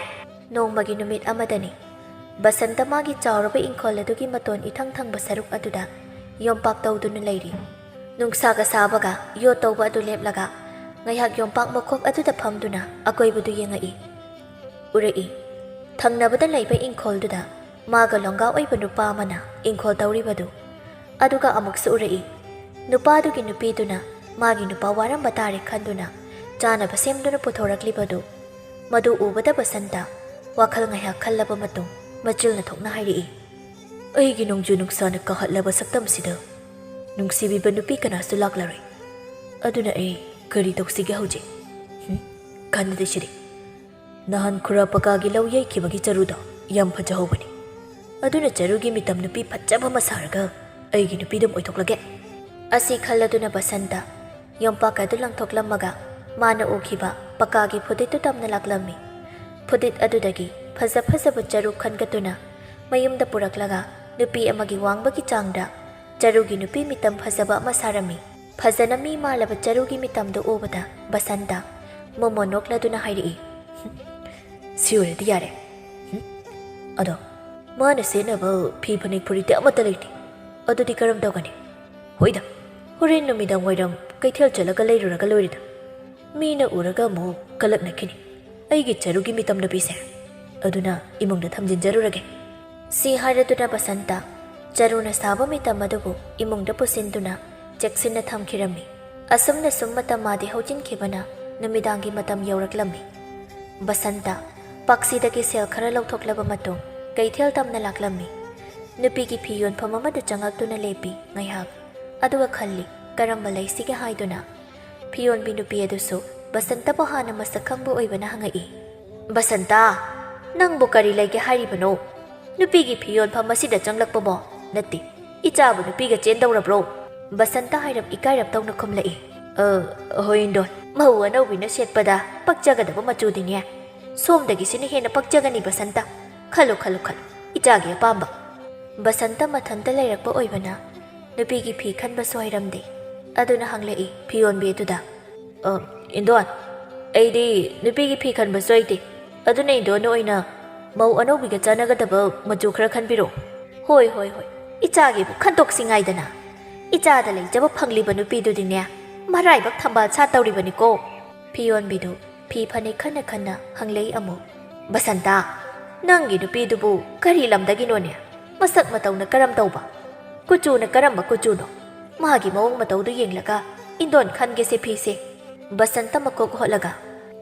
ꯅꯣꯡꯃꯒꯤ ꯅꯨꯃꯤꯠ ꯑꯃꯗꯅꯤ꯫ ꯕꯁꯟꯇ ꯃꯥꯒꯤ ꯆꯥꯎꯔꯕ ꯏꯪꯈꯣꯜ ꯑꯗꯨꯒꯤ ꯃꯇꯣꯟ ꯏꯊꯪ ꯊꯪꯕ ꯁꯔꯨꯛ ꯑꯗꯨꯗ ꯌꯣꯝꯄꯥꯛ ꯇꯧꯗꯨꯅ ꯂꯩꯔꯤ꯫ ꯅꯨꯡꯁꯥꯒ ꯁꯥꯕꯒ ꯌꯣꯠ ꯇꯧꯕ ꯑꯗꯨ ꯂꯦꯞꯂꯒ ꯉꯥꯏꯍꯥꯛ ꯌꯣꯝꯄꯥꯛ ꯃꯈꯣꯛ ꯑꯗꯨꯗ ꯐꯝꯗꯨꯅ ꯑꯀꯣꯏꯕꯗꯨ ꯌꯦꯡꯉꯛꯏ꯫ ꯎꯔꯛꯏ꯫ ꯊꯪꯅꯕꯗ ꯂꯩꯕ ꯏꯪꯈꯣꯜꯗꯨꯗ ꯃꯥꯒ ꯂꯣꯡꯒꯥ ꯑꯣꯏꯕ ꯅꯨꯄꯥ ꯑꯃꯅ ꯏꯪꯈꯣꯜ ꯇꯧꯔꯤꯕꯗꯨ꯫ ꯑꯗꯨꯒ ꯑꯃꯨꯛꯁꯨ ꯎꯔꯛꯏ꯫ ꯅꯨꯄꯥꯗꯨꯒꯤ ꯅꯨꯄꯤꯗꯨꯅ ꯃꯥꯒꯤ ꯅꯨꯄꯥ ꯋꯥꯔꯝꯕ ꯇꯥꯔꯦ ꯈꯟꯗꯨꯅ ꯆꯥꯅꯕ ꯁꯦꯝꯗꯨꯅ ꯄꯨꯊꯣꯔꯛꯂꯤꯕꯗꯨ꯫ ꯃꯗꯨ ꯎꯕꯗ ꯕꯁꯟꯇ ꯋꯥꯈꯜ ꯉꯥꯏꯍꯥꯛ ꯈꯜꯂꯕ ꯃꯇꯨꯡ ꯃꯆꯤꯜꯅ ꯊꯣꯛꯅ ꯍꯥꯏꯔꯛꯏ꯫ "ꯑꯩꯒꯤ ꯅꯣꯡꯖꯨ ꯅꯨꯡꯁꯥꯅ ꯀꯥꯍꯠꯂꯕ ꯁꯛꯇꯝꯁꯤꯗ ꯅꯨꯡꯁꯤꯕꯤꯕ ꯅꯨꯄꯤ ꯀꯅꯥꯁꯨ ꯂꯥꯛꯂꯔꯣꯏ꯫ ꯑꯗꯨꯅ ꯑꯩ ꯀꯔꯤ ꯇꯧꯁꯤꯒꯦ ꯍꯧꯖꯤꯛ? ꯍꯨꯝ? ꯀꯥꯟꯅꯗꯦ ꯁꯤꯗꯤ꯫ ꯅꯍꯥꯟ ꯈꯨꯔꯥ ꯄꯀꯥꯒꯤ ꯂꯧ ꯌꯩꯈꯤꯕꯒꯤ ꯆꯔꯨꯗꯣ ꯌꯥꯝ ꯐꯖꯍꯧꯕꯅꯤ꯫ ꯑꯗꯨꯅ ꯆꯔꯨꯒꯤ ꯃꯤꯇꯝ ꯅꯨꯄꯤ ꯐꯖꯕ ꯑꯃ ꯁꯥꯔꯒ ꯑꯩꯒꯤ ꯅꯨꯄꯤꯗꯨꯝ ꯑꯣꯏꯊꯣꯛꯂꯒꯦ꯫" ꯑꯁꯤ ꯈꯜꯂꯗꯨꯅ ꯕꯁꯟꯇ ꯌꯣꯝꯄꯥꯛ ꯑꯗꯨ ꯂꯪꯊꯣꯛꯂꯝꯃꯒ ꯃꯥꯅ ꯎꯈꯤꯕ ꯄꯀꯥꯒꯤ ꯐꯨꯗꯤꯠꯇꯨ ꯇꯝꯅ ꯂꯥꯛꯂꯝꯃꯤ꯫ ꯐꯨꯗꯤꯠ ꯑꯗꯨꯗꯒꯤ ꯐꯖ ꯐꯖꯕ ꯆꯔꯨ ꯈꯟꯒꯠꯇꯨꯅ ꯃꯌꯨꯝꯗ ꯄꯨꯔꯛꯂꯒ ꯅꯨꯄꯤ ꯑꯃꯒꯤ ꯋꯥꯡꯕꯒꯤ ꯆꯥꯡꯗ ꯆꯔꯨꯒꯤ ꯅꯨꯄꯤ ꯃꯤꯇꯝ ꯐꯖꯕ ꯑꯃ ꯁꯥꯔꯝꯃꯤ꯫ ꯐꯖꯅ ꯃꯤ ꯃꯥꯜꯂꯕ ꯆꯔꯨꯒꯤ ꯃꯤꯇꯝꯗꯨ ꯎꯕꯗ ꯕꯁꯟꯇ ꯃꯣꯃꯣꯟ ꯅꯣꯛꯂꯗꯨꯅ ꯍꯥꯏꯔꯛꯏ, "ꯁꯤ ꯑꯣꯏꯔꯗꯤ ꯌꯥꯔꯦ꯫ ꯍꯨꯝ? ꯑꯗꯣ ꯃꯥꯅ ꯁꯦꯠꯅꯕ ꯐꯤ ꯐꯅꯦꯛ ꯐꯨꯔꯤꯠꯇꯤ ꯑꯃꯠꯇ ꯂꯩꯇꯦ꯫ ꯑꯗꯨꯗꯤ ꯀꯔꯝ ꯇꯧꯒꯅꯤ? ꯍꯣꯏꯗ, ꯍꯣꯔꯦꯟ ꯅꯨꯃꯤꯗꯥꯡ ꯋꯥꯏꯔꯝ ꯀꯩꯊꯦꯜ ꯆꯠꯂꯒ ꯂꯩꯔꯨꯔꯒ ꯂꯣꯏꯔꯦꯗ꯫ ꯃꯤꯅ ꯎꯔꯒ ꯑꯃꯨꯛ ꯀꯂꯛꯅꯈꯤꯅꯤ꯫ ꯑꯩꯒꯤ ꯆꯔꯨꯒꯤ ꯃꯤꯇꯝ ꯅꯨꯄꯤꯁꯦ꯫ ꯑꯗꯨꯅ ꯏꯃꯨꯡꯗ ꯊꯝꯖꯤꯟꯖꯔꯨꯔꯒꯦ꯫" ꯁꯤ ꯍꯥꯏꯔꯗꯨꯅ ꯕꯁꯟꯇ ꯆꯔꯨꯅ ꯁꯥꯕ ꯃꯤꯇꯝ ꯑꯗꯨꯕꯨ ꯏꯃꯨꯡꯗ ꯄꯨꯁꯤꯟꯗꯨꯅ ꯆꯦꯛꯁꯤꯟꯅ ꯊꯝꯈꯤꯔꯝꯃꯤ꯫ ꯑꯁꯨꯝꯅ ꯁꯨꯝ ꯃꯇꯝ ꯃꯥꯗꯤ ꯍꯧꯖꯤꯟꯈꯤꯕꯅ ꯅꯨꯃꯤꯗꯥꯡꯒꯤ ꯃꯇꯝ ꯌꯧꯔꯛꯂꯝꯃꯤ꯫ ꯕꯁꯟꯇ ꯄꯥꯛꯁꯤꯗꯒꯤ ꯁꯦꯜ ꯈꯔ ꯂꯧꯊꯣꯛꯂꯕ ꯃꯇꯨꯡ ꯀꯩꯊꯦꯜ ꯇꯝꯅ ꯂꯥꯛꯂꯝꯃꯤ꯫ ꯅꯨꯄꯤꯒꯤ ꯐꯤ ꯌꯣꯟꯐꯝ ꯑꯃꯗ ꯆꯪꯉꯛꯇꯨꯅ ꯂꯦꯞꯄꯤ ꯉꯥꯏꯍꯥꯛ, ꯑꯗꯨꯒ ꯈꯜꯂꯤ, "ꯀꯔꯝꯕ ꯂꯩꯁꯤꯒꯦ?" ꯍꯥꯏꯗꯨꯅ꯫ ꯐꯤꯌꯣꯟꯕꯤ ꯅꯨꯄꯤ ꯑꯗꯨꯁꯨ ꯕꯁꯟꯇꯕꯨ ꯍꯥꯟꯅ ꯃꯁꯛ ꯈꯪꯕ ꯑꯣꯏꯕꯅ ꯍꯪꯉꯛꯏ꯫ "ꯕꯁꯟꯇ, ꯅꯪꯕꯨ ꯀꯔꯤ ꯂꯩꯒꯦ ꯍꯥꯏꯔꯤꯕꯅꯣ? ꯅꯨꯄꯤꯒꯤ ꯐꯤ ꯌꯣꯟꯐꯝ ꯑꯁꯤꯗ ꯆꯪꯂꯛꯄꯕꯣ? ꯅꯠꯇꯦ, ꯏꯆꯥꯕꯨ ꯅꯨꯄꯤꯒ ꯆꯦꯟꯗꯧꯔꯕ꯭ꯔꯣ?" ꯕꯁꯟꯇ ꯍꯥꯏꯔꯞ ꯏꯀꯥꯏꯔꯞ ꯇꯧꯅ ꯈꯨꯝꯂꯛꯏ꯫ "ꯑ, ꯍꯣꯏ ꯏꯟꯗꯣꯟ, ꯃꯧ ꯑꯅꯧꯕꯤꯅ ꯁꯦꯠꯄꯗ ꯄꯛꯆꯒꯗꯕ ꯃꯆꯨꯗꯤꯅꯦ꯫ ꯁꯣꯝꯗꯒꯤꯁꯤꯅ ꯍꯦꯟꯅ ꯄꯛꯆꯒꯅꯤ ꯕꯁꯟꯇ꯫ ꯈꯜꯂꯨ, ꯈꯜꯂꯨ, ꯈꯜꯂꯨ, ꯏꯆꯥꯒꯤ ꯑꯄꯥꯝꯕ꯫" ꯕꯁꯟꯇ ꯃꯊꯟꯇ ꯂꯩꯔꯛꯄ ꯑꯣꯏꯕꯅ ꯅꯨꯄꯤꯒꯤ ꯐꯤ ꯈꯟꯕꯁꯨ ꯍꯩꯔꯝꯗꯦ꯫ ꯑꯗꯨꯅ ꯍꯪꯂꯛꯏ ꯐꯤꯌꯣꯟꯕꯤ ꯑꯗꯨꯗ, "ꯑ, ꯏꯟꯗꯣꯟ, ꯑꯩꯗꯤ ꯅꯨꯄꯤꯒꯤ ꯐꯤ ꯈꯟꯕꯁꯨ ꯍꯩꯇꯦ꯫ ꯑꯗꯨꯅ ꯏꯟꯗꯣꯟꯅ ꯑꯣꯏꯅ ꯃꯧ ꯑꯅꯧꯕꯤꯒ ꯆꯥꯟꯅꯒꯗꯕ ꯃꯆꯨ ꯈꯔ ꯈꯟꯕꯤꯔꯛꯑꯣ꯫" "ꯍꯣꯏ, ꯍꯣꯏ, ꯍꯣꯏ, ꯏꯆꯥꯒꯤꯕꯨ ꯈꯟꯗꯣꯛꯁꯤ ꯉꯥꯏꯗꯅ꯫ ꯏꯆꯥꯗ ꯂꯩꯖꯕ ꯐꯪꯂꯤꯕ ꯅꯨꯄꯤꯗꯨꯗꯤꯅꯦ, ꯃꯔꯥꯏꯕꯛ ꯊꯝꯕꯥꯜ ꯁꯥꯠꯇꯧꯔꯤꯕꯅꯤꯀꯣ꯫" ꯐꯤꯌꯣꯟꯕꯤꯗꯨ ꯐꯤ ꯐꯅꯦꯛ ꯈꯟꯅ ꯈꯟꯅ ꯍꯪꯂꯛꯏ ꯑꯃꯨꯛ꯫ "ꯕꯁꯟꯇ, ꯅꯪꯒꯤ ꯅꯨꯄꯤꯗꯨꯕꯨ ꯀꯔꯤ ꯂꯝꯗꯒꯤꯅꯣꯅꯦ? ꯃꯁꯛ ꯃꯇꯧꯅ ꯀꯔꯝ ꯇꯧꯕ? ꯀꯨꯆꯨꯅ ꯀꯔꯝꯕ ꯀꯨꯆꯨꯅꯣ? ꯃꯥꯒꯤ ꯃꯑꯣꯡ ꯃꯇꯧꯗꯨ ꯌꯦꯡꯂꯒ ꯏꯟꯗꯣꯟ ꯈꯟꯒꯦꯁꯦ ꯐꯤꯁꯦ꯫" ꯕꯁꯟꯇ ꯃꯀꯣꯛ ꯍꯣꯠꯂꯒ,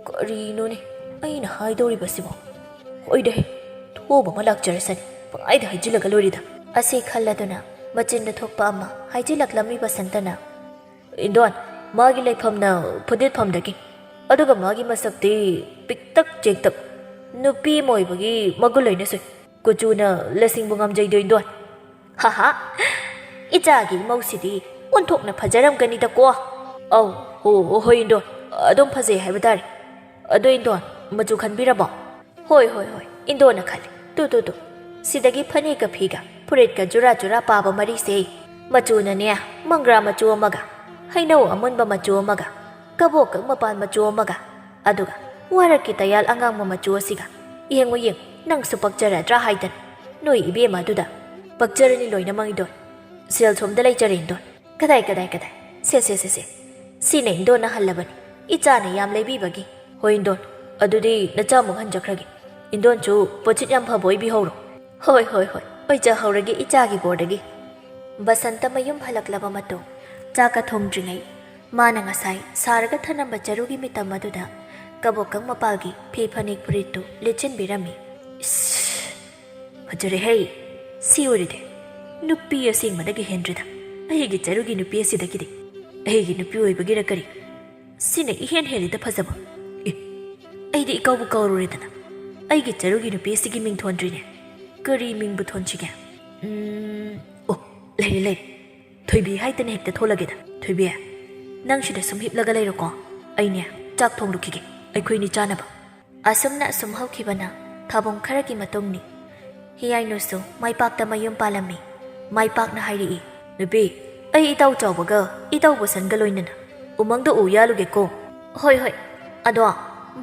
"ꯀꯔꯤꯅꯣꯅꯦ, ꯑꯩꯅ ꯍꯥꯏꯗꯧꯔꯤꯕꯁꯤꯕꯣ? ꯍꯣꯏꯗ ꯍꯦ, ꯊꯣꯛꯑꯕ ꯑꯃ ꯂꯥꯛꯆꯔꯁꯅꯤ, ꯄꯪꯍꯥꯏꯗ ꯍꯥꯏꯖꯤꯜꯂꯒ ꯂꯣꯏꯔꯦꯗ꯫" ꯑꯁꯤ ꯈꯜꯂꯗꯨꯅ ꯃꯆꯤꯟꯗ ꯊꯣꯛꯄ ꯑꯃ ꯍꯥꯏꯖꯤꯜꯂꯛꯂꯝꯃꯤ ꯕꯁꯟꯇꯅ꯫ "ꯏꯟꯗꯣꯟ, ꯃꯥꯒꯤ ꯂꯩꯐꯝꯅ ꯐꯨꯗꯤꯠꯐꯝꯗꯒꯤ꯫ ꯑꯗꯨꯒ ꯃꯥꯒꯤ ꯃꯁꯛꯇꯤ ꯄꯤꯛꯇꯛ ꯆꯦꯛꯇꯛ꯫ ꯅꯨꯄꯤ ꯑꯃ ꯑꯣꯏꯕꯒꯤ ꯃꯒꯨꯟ ꯂꯣꯏꯅ ꯁꯨꯏ꯫ ꯀꯨꯆꯨꯅ ꯂꯁꯤꯡꯕꯨ ꯉꯝꯖꯩꯗꯣ ꯏꯟꯗꯣꯟ꯫" "ꯍꯥꯍꯥ, ꯏꯆꯥꯒꯤ ꯏꯃꯧꯁꯤꯗꯤ ꯑꯣꯟꯊꯣꯛꯅ ꯐꯖꯔꯝꯒꯅꯤꯗꯀꯣ꯫" "ꯑꯧ, ꯍꯣ, ꯍꯣꯏ ꯏꯟꯗꯣꯟ, ꯑꯗꯨꯝ ꯐꯖꯩ ꯍꯥꯏꯕ ꯇꯥꯔꯦ꯫ ꯑꯗꯣ ꯏꯟꯗꯣꯟ, ꯃꯆꯨ ꯈꯟꯕꯤꯔꯕꯣ?" "ꯍꯣꯏ, ꯍꯣꯏ, ꯍꯣꯏ, ꯏꯟꯗꯣꯟꯅ ꯈꯜꯂꯤ꯫ ꯇꯨ, ꯇꯨ, ꯇꯨ, ꯁꯤꯗꯒꯤ ꯐꯅꯦꯛꯀ ꯐꯤꯒ ꯐꯨꯔꯤꯠꯀ ꯖꯨꯔꯥ ꯖꯨꯔꯥ ꯄꯥꯕ ꯃꯔꯤꯁꯦ, ꯃꯆꯨꯅꯅꯦ, ꯃꯪꯒ꯭ꯔꯥ ꯃꯆꯨ ꯑꯃꯒ, ꯍꯩꯅꯧ ꯑꯃꯨꯟꯕ ꯃꯆꯨ ꯑꯃꯒ, ꯀꯕꯣꯛꯀ ꯃꯄꯥꯟ ꯃꯆꯨ ꯑꯃꯒ, ꯑꯗꯨꯒ ꯋꯥꯔꯛꯀꯤ ꯇꯌꯥꯜ ꯑꯉꯥꯡꯕ ꯃꯆꯨ ꯑꯁꯤꯒ꯫ ꯌꯦꯡꯉꯨ, ꯌꯦꯡꯉꯨ, ꯅꯪꯁꯨ ꯄꯛꯆꯔꯗ꯭ꯔꯥ ꯍꯥꯏꯗꯅ꯫ ꯅꯣꯏ ꯏꯕꯦꯝꯃ ꯑꯗꯨꯗ ꯄꯛꯆꯔꯅꯤ ꯂꯣꯏꯅꯃꯛ ꯏꯟꯗꯣꯟ꯫ ꯁꯦꯜ ꯁꯣꯝꯗ ꯂꯩꯖꯔꯦ ꯏꯟꯗꯣꯟ꯫ ꯀꯗꯥꯏ, ꯀꯗꯥꯏ, ꯀꯗꯥꯏ? ꯁꯦ, ꯁꯦ, ꯁꯦ, ꯁꯦ꯫ ꯁꯤꯅ ꯏꯟꯗꯣꯟꯅ ꯍꯜꯂꯕꯅꯤ, ꯏꯆꯥꯅ ꯌꯥꯝ ꯂꯩꯕꯤꯕꯒꯤ꯫ ꯍꯣꯏ ꯏꯟꯗꯣꯟ, ꯑꯗꯨꯗꯤ ꯅꯆꯥꯃꯨꯛ ꯍꯟꯖꯈ꯭ꯔꯒꯦ꯫ ꯏꯟꯗꯣꯟꯁꯨ ꯄꯣꯠꯁꯤꯠ ꯌꯥꯝ ꯐꯕ ꯑꯣꯏꯕꯤꯍꯧꯔꯣ꯫" "ꯍꯣꯏ, ꯍꯣꯏ, ꯍꯣꯏ, ꯑꯣꯏꯖꯍꯧꯔꯒꯦ ꯏꯆꯥꯒꯤ ꯕꯣꯔꯗꯒꯤ꯫" ꯕꯁꯟꯇ ꯃꯌꯨꯝ ꯍꯜꯂꯛꯂꯕ ꯃꯇꯨꯡ ꯆꯥꯛꯀ ꯊꯣꯡꯗ꯭ꯔꯤꯉꯩ ꯃꯥꯅ ꯉꯁꯥꯏ ꯁꯥꯔꯒ ꯊꯅꯝꯕ ꯆꯔꯨꯒꯤ ꯃꯤꯇꯝ ꯑꯗꯨꯗ ꯀꯕꯣꯛꯀꯪ ꯃꯄꯥꯜꯒꯤ ꯐꯤ ꯐꯅꯦꯛ ꯐꯨꯔꯤꯠꯇꯨ ꯂꯤꯠꯆꯤꯟꯕꯤꯔꯝꯃꯤ꯫ ꯏꯁ! ꯐꯖꯔꯦꯍꯦ! ꯁꯤ ꯑꯣꯏꯔꯗꯤ ꯅꯨꯄꯤ ꯑꯁꯦꯡꯕꯗꯒꯤ ꯍꯦꯟꯗ꯭ꯔꯦꯗ꯫ ꯑꯩꯒꯤ ꯆꯔꯨꯒꯤ ꯅꯨꯄꯤ ꯑꯁꯤꯗꯒꯤꯗꯤ꯫ ꯑꯩꯒꯤ ꯅꯨꯄꯤ ꯑꯣꯏꯕꯒꯤꯔ ꯀꯔꯤ? ꯁꯤꯅ ꯏꯍꯦꯟ ꯍꯦꯜꯂꯤꯗ ꯐꯖꯕ꯫ ꯑꯦ, ꯑꯩꯗꯤ ꯏꯀꯥꯎꯕꯨ ꯀꯥꯎꯔꯨꯔꯦꯗꯅ꯫ ꯑꯩꯒꯤ ꯆꯔꯨꯒꯤ ꯅꯨꯄꯤ ꯑꯁꯤꯒꯤ ꯃꯤꯡ ꯊꯣꯟꯗ꯭ꯔꯤꯅꯦ꯫ ꯀꯔꯤ ꯃꯤꯡꯕꯨ ꯊꯣꯟꯁꯤꯒꯦ? ꯎꯝ, ꯑꯣ, ꯂꯩꯔꯦ, ꯂꯩꯔꯦ꯫ ꯊꯣꯏꯕꯤ ꯍꯥꯏꯗꯅ ꯍꯦꯛꯇ ꯊꯣꯜꯂꯒꯦꯗ꯫ ꯊꯣꯏꯕꯤ, ꯅꯪ ꯁꯤꯗ ꯁꯨꯝ ꯍꯤꯞꯂꯒ ꯂꯩꯔꯣꯀꯣ꯫ ꯑꯩꯅꯦ, ꯆꯥꯛ ꯊꯣꯡꯂꯨꯈꯤꯒꯦ, ꯑꯩꯈꯣꯏꯅꯤ ꯆꯥꯅꯕ꯫ ꯑꯁꯨꯝꯅ ꯑꯁꯨꯝ ꯍꯧꯈꯤꯕꯅ ꯊꯥꯕꯨꯡ ꯈꯔꯒꯤ ꯃꯇꯨꯡꯅꯤ꯫ ꯍꯤꯌꯥꯏꯅꯨꯁꯨ ꯃꯥꯏꯄꯥꯛꯇ ꯃꯌꯨꯝ ꯄꯥꯜꯂꯝꯃꯤ꯫ ꯃꯥꯏꯄꯥꯛꯅ ꯍꯥꯏꯔꯛꯏ, "ꯅꯨꯄꯤ, ꯑꯩ ꯏꯇꯥꯎ ꯆꯥꯎꯕꯒ ꯏꯇꯥꯎ ꯕꯁꯟꯒ ꯂꯣꯏꯅꯅ ꯎꯃꯪꯗ ꯎ ꯌꯥꯜꯂꯨꯒꯦꯀꯣ꯫" "ꯍꯣꯏ, ꯍꯣꯏ꯫ ꯑꯗꯣ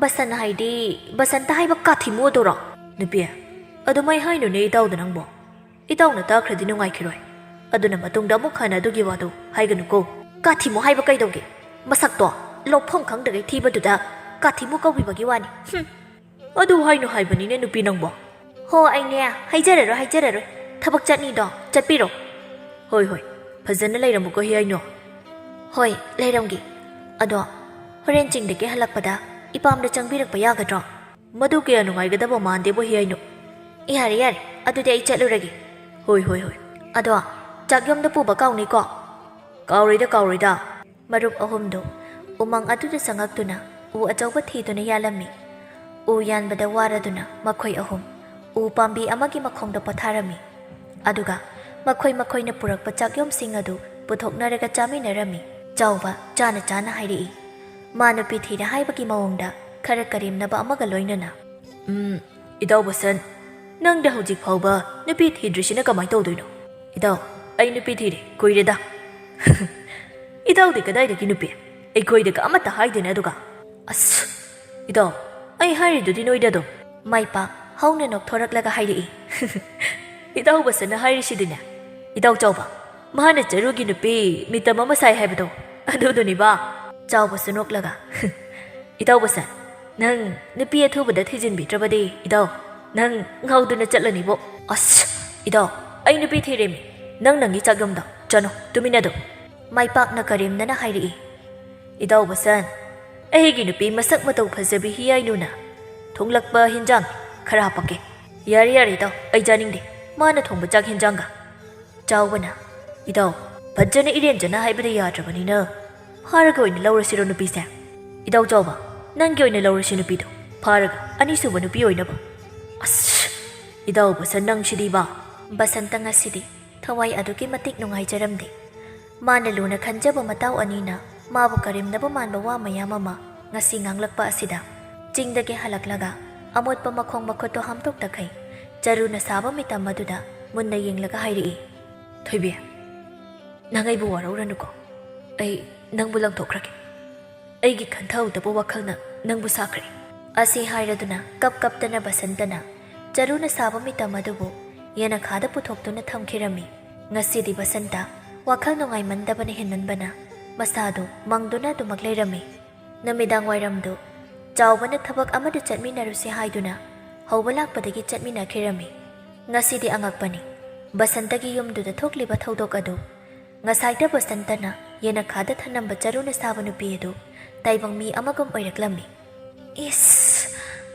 ꯕꯁꯟ ꯍꯥꯏꯗꯤ, ꯕꯁꯟꯇ ꯍꯥꯏꯕ ꯀꯥꯊꯤꯃꯨ ꯑꯗꯨꯔꯣ?" "ꯅꯨꯄꯤ, ꯑꯗꯨꯃꯥꯏ ꯍꯥꯏꯅꯨꯅꯦ ꯏꯇꯥꯎꯗ ꯅꯪꯕꯣ꯫ ꯏꯇꯥꯎꯅ ꯇꯥꯈ꯭ꯔꯗꯤ ꯅꯨꯡꯉꯥꯏꯈꯤꯔꯣꯏ꯫ ꯑꯗꯨꯅ ꯃꯇꯨꯡꯗ ꯑꯃꯨꯛ ꯍꯟꯅ ꯑꯗꯨꯒꯤ ꯋꯥꯗꯨ ꯍꯥꯏꯒꯅꯨꯀꯣ꯫" "ꯀꯥꯊꯤꯃꯨ ꯍꯥꯏꯕ ꯀꯩꯗꯧꯒꯦ? ꯃꯁꯛꯇꯣ ꯂꯧꯐꯝ ꯈꯪꯗꯒꯩ ꯊꯤꯕꯗꯨꯗ ꯀꯥꯊꯤꯃꯨ ꯀꯧꯕꯤꯕꯒꯤ ꯋꯥꯅꯤ꯫ ꯍꯨꯝ!" "ꯑꯗꯨ ꯍꯥꯏꯅꯨ ꯍꯥꯏꯕꯅꯤꯅꯦ ꯅꯨꯄꯤ ꯅꯪꯕꯣ꯫" "ꯍꯣ, ꯑꯩꯅꯦ, ꯍꯥꯏꯖꯔꯔꯣꯏ, ꯍꯥꯏꯖꯔꯔꯣꯏ꯫ ꯊꯕꯛ ꯆꯠꯅꯤꯗꯣ, ꯆꯠꯄꯤꯔꯣ꯫" "ꯍꯣꯏ, ꯍꯣꯏ꯫ ꯐꯖꯅ ꯂꯩꯔꯝꯃꯨꯀꯣ ꯍꯤꯌꯥꯏꯅꯨ꯫" "ꯍꯣꯏ, ꯂꯩꯔꯝꯒꯦ꯫ ꯑꯗꯣ ꯍꯣꯔꯦꯟ ꯆꯤꯡꯗꯒꯤ ꯍꯜꯂꯛꯄꯗ ꯏꯄꯥꯝꯗ ꯆꯪꯕꯤꯔꯛꯄ ꯌꯥꯒꯗ꯭ꯔꯣ?" "ꯃꯗꯨ ꯀꯌꯥ ꯅꯨꯡꯉꯥꯏꯒꯗꯕ ꯃꯥꯟꯗꯦꯕꯣ ꯍꯤꯌꯥꯏꯅꯨ꯫" "ꯌꯥꯔꯦ, ꯌꯥꯔꯦ꯫ ꯑꯗꯨꯗꯤ ꯑꯩ ꯆꯠꯂꯨꯔꯒꯦ꯫" "ꯍꯣꯏ, ꯍꯣꯏ, ꯍꯣꯏ꯫" "ꯑꯗꯣ ꯆꯥꯛ ꯌꯨꯝꯗ ꯄꯨꯕ ꯀꯥꯎꯅꯤꯀꯣ?" "ꯀꯥꯎꯔꯣꯏꯗ, ꯀꯥꯎꯔꯣꯏꯗ꯫" ꯃꯔꯨꯞ ꯑꯍꯨꯝꯗꯨ ꯎꯃꯪ ꯑꯗꯨꯗ ꯆꯪꯉꯛꯇꯨꯅ ꯎ ꯑꯆꯧꯕ ꯊꯤꯗꯨꯅ ꯌꯥꯜꯂꯝꯃꯤ꯫ ꯎ ꯌꯥꯟꯕꯗ ꯋꯥꯔꯗꯨꯅ ꯃꯈꯣꯏ ꯑꯍꯨꯝ ꯎ ꯄꯥꯝꯕꯤ ꯑꯃꯒꯤ ꯃꯈꯣꯡꯗ ꯄꯣꯊꯥꯔꯝꯃꯤ꯫ ꯑꯗꯨꯒ ꯃꯈꯣꯏ ꯃꯈꯣꯏꯅ ꯄꯨꯔꯛꯄ ꯆꯥꯛꯌꯣꯝꯁꯤꯡ ꯑꯗꯨ ꯄꯨꯊꯣꯛꯅꯔꯒ ꯆꯥꯃꯤꯟꯅꯔꯝꯃꯤ꯫ ꯆꯥꯎꯕ ꯆꯥꯅ ꯆꯥꯅ ꯍꯥꯏꯔꯛꯏ, ꯃꯥ ꯅꯨꯄꯤ ꯊꯤꯔꯦ ꯍꯥꯏꯕꯒꯤ ꯃꯑꯣꯡꯗ ꯈꯔ ꯀꯔꯦꯝꯅꯕ ꯑꯃꯒ ꯂꯣꯏꯅꯅ꯫ "ꯎꯝ, ꯏꯇꯥꯎ ꯕꯁꯟ, ꯅꯪꯗ ꯍꯧꯖꯤꯛ ꯐꯥꯎꯕ ꯅꯨꯄꯤ ꯊꯤꯗ꯭ꯔꯤꯁꯤꯅ ꯀꯃꯥꯏ ꯇꯧꯗꯣꯏꯅꯣ?" "ꯏꯇꯥꯎ, ꯑꯩ ꯅꯨꯄꯤ ꯊꯤꯔꯦ, ꯀꯨꯏꯔꯦꯗ꯫" "ꯏꯇꯥꯎꯗꯤ ꯀꯗꯥꯏꯗꯒꯤ ꯅꯨꯄꯤ? ꯑꯩꯈꯣꯏꯗꯒ ꯑꯃꯠꯇ ꯍꯥꯏꯗꯦꯅꯦ ꯑꯗꯨꯒ꯫" "ꯑꯁ, ꯏꯇꯥꯎ, ꯑꯩ ꯍꯥꯏꯔꯤꯗꯨꯗꯤ ꯅꯣꯏꯗ ꯑꯗꯨꯝ꯫" ꯃꯥꯏ ꯄꯥꯛ ꯍꯧꯅ ꯅꯣꯛꯊꯣꯔꯛꯂꯒ ꯍꯥꯏꯔꯛꯏ, "ꯏꯇꯥꯎ ꯕꯁꯟꯅ ꯍꯥꯏꯔꯤꯁꯤꯗꯤꯅꯦ, ꯏꯇꯥꯎ ꯆꯥꯎꯕ, ꯃꯍꯥꯛꯅ ꯆꯔꯨꯒꯤ ꯅꯨꯄꯤ ꯃꯤꯇꯝ ꯑꯃ ꯁꯥꯏ ꯍꯥꯏꯕꯗꯣ ꯑꯗꯨꯗꯨꯅꯤꯕ꯫" ꯆꯥꯎꯕꯁꯨ ꯅꯣꯛꯂꯒ, "ꯏꯇꯥꯎ ꯕꯁꯟ, ꯅꯪ ꯅꯨꯄꯤ ꯑꯊꯨꯕꯗ ꯊꯤꯖꯤꯟꯕꯤꯗ꯭ꯔꯕꯗꯤ ꯏꯇꯥꯎ, ꯅꯪ ꯉꯥꯎꯗꯨꯅ ꯆꯠꯂꯅꯤꯕꯣ꯫" "ꯑꯁ, ꯏꯇꯥꯎ, ꯑꯩ ꯅꯨꯄꯤ ꯊꯤꯔꯦꯃꯤ꯫ ꯅꯪ ꯅꯪꯒꯤ ꯆꯥꯛ ꯌꯨꯝꯗ ꯆꯠꯅꯣ, ꯇꯨꯃꯤꯟꯅ ꯑꯗꯨꯝ꯫" ꯃꯥꯏ ꯄꯥꯛꯅ ꯀꯔꯦꯝꯅꯅ ꯍꯥꯏꯔꯛꯏ꯫ "ꯏꯇꯥꯎ ꯕꯁꯟ, ꯑꯩꯒꯤ ꯅꯨꯄꯤ ꯃꯁꯛ ꯃꯇꯧ ꯐꯖꯕꯤ ꯍꯤꯌꯥꯏꯂꯨꯅ ꯊꯣꯡꯂꯛꯄ ꯍꯤꯟꯖꯥꯡ ꯈꯔ ꯍꯥꯄꯛꯀꯦ꯫" "ꯌꯥꯔꯦ, ꯌꯥꯔꯦ ꯏꯇꯥꯎ, ꯑꯩ ꯆꯥꯅꯤꯡꯗꯦ꯫ ꯃꯥꯅ ꯊꯣꯡꯕ ꯆꯥꯛ ꯍꯤꯟꯖꯥꯡꯒ ꯆꯥꯎꯕꯅ, "ꯏꯇꯥꯎ, ꯐꯖꯅ ꯏꯔꯦꯟꯖꯅ ꯍꯥꯏꯕꯗ ꯌꯥꯗ꯭ꯔꯕꯅꯤꯅ ꯐꯥꯔꯒ ꯑꯣꯏꯅ ꯂꯧꯔꯁꯤꯔꯣ ꯅꯨꯄꯤꯁꯦ? ꯏꯇꯥꯎ ꯆꯥꯎꯕ, ꯅꯪꯒꯤ ꯑꯣꯏꯅ ꯂꯧꯔꯁꯤ ꯅꯨꯄꯤꯗꯣ, ꯐꯥꯔꯒ ꯑꯅꯤꯁꯨꯕ ꯅꯨꯄꯤ ꯑꯣꯏꯅꯕ꯫" "ꯑꯁ, ꯏꯇꯥꯎ ꯕꯁꯟ ꯅꯪꯁꯤꯗꯤꯕ!" ꯕꯁꯟꯇ ꯉꯁꯤꯗꯤ ꯊꯋꯥꯏ ꯑꯗꯨꯛꯀꯤ ꯃꯇꯤꯛ ꯅꯨꯡꯉꯥꯏꯖꯔꯝꯗꯦ꯫ ꯃꯥꯅ ꯂꯨꯅ ꯈꯟꯖꯕ ꯃꯇꯥꯎ ꯑꯅꯤꯅ ꯃꯥꯕꯨ ꯀꯔꯦꯝꯅꯕ ꯃꯥꯟꯕ ꯋꯥ ꯃꯌꯥꯝ ꯑꯃ ꯉꯁꯤ ꯉꯥꯡꯂꯛꯄ ꯑꯁꯤꯗ, ꯆꯤꯡꯗꯒꯤ ꯍꯜꯂꯛꯂꯒ ꯑꯃꯣꯠꯄ ꯃꯈꯣꯡ ꯃꯈꯨꯠꯇꯣ ꯍꯥꯝꯗꯣꯛꯇꯈꯩ ꯆꯔꯨꯅ ꯁꯥꯕ ꯃꯤꯇꯝ ꯑꯗꯨꯗ ꯃꯨꯟꯅ ꯌꯦꯡꯂꯒ ꯍꯥꯏꯔꯛꯏ, "ꯊꯣꯏꯕꯤ, ꯅꯪ ꯑꯩꯕꯨ ꯋꯥꯔꯧꯔꯅꯨꯀꯣ꯫ ꯑꯩ ꯅꯪꯕꯨ ꯂꯪꯊꯣꯛꯈ꯭ꯔꯒꯦ꯫ ꯑꯩꯒꯤ ꯈꯟꯊꯍꯧꯗꯕ ꯋꯥꯈꯜꯅ ꯅꯪꯕꯨ ꯁꯥꯈ꯭ꯔꯦ꯫" ꯑꯁꯤ ꯍꯥꯏꯔꯗꯨꯅ ꯀꯞ ꯀꯞꯇꯅ ꯕꯁꯟꯇꯅ ꯆꯔꯨꯅ ꯁꯥꯕ ꯃꯤꯇꯝ ꯑꯗꯨꯕꯨ ꯌꯦꯅꯈꯥꯗ ꯄꯨꯊꯣꯛꯇꯨꯅ ꯊꯝꯈꯤꯔꯝꯃꯤ꯫ ꯉꯁꯤꯗꯤ ꯕꯁꯟꯇ ꯋꯥꯈꯜ ꯅꯨꯡꯉꯥꯏꯃꯟꯗꯕꯅ ꯍꯦꯟꯃꯟꯕꯅ ꯃꯁꯥꯗꯨ ꯃꯪꯗꯨꯅ ꯑꯗꯨꯃꯛ ꯂꯩꯔꯝꯃꯤ꯫ ꯅꯨꯃꯤꯗꯥꯡ ꯋꯥꯏꯔꯝꯗꯨ ꯆꯥꯎꯕꯅ ꯊꯕꯛ ꯑꯃꯗ ꯆꯠꯃꯤꯟꯅꯔꯨꯁꯤ ꯍꯥꯏꯗꯨꯅ ꯍꯧꯕ ꯂꯥꯛꯄꯗꯒꯤ ꯆꯠꯃꯤꯟꯅꯈꯤꯔꯝꯃꯤ꯫ ꯉꯁꯤꯗꯤ ꯑꯉꯛꯄꯅꯤ, ꯕꯁꯟꯇꯒꯤ ꯌꯨꯝꯗꯨꯗ ꯊꯣꯛꯂꯤꯕ ꯊꯧꯗꯣꯛ ꯑꯗꯨ꯫ ꯉꯁꯥꯏꯗ ꯕꯁꯟꯇꯅ ꯌꯦꯅꯈꯥꯗ ꯊꯅꯝꯕ ꯆꯔꯨꯅ ꯁꯥꯕ ꯅꯨꯄꯤ ꯑꯗꯨ ꯇꯥꯏꯕꯪ ꯃꯤ ꯑꯃꯒꯨꯝ ꯑꯣꯏꯔꯛꯂꯝꯃꯤ꯫ "ꯏꯁ!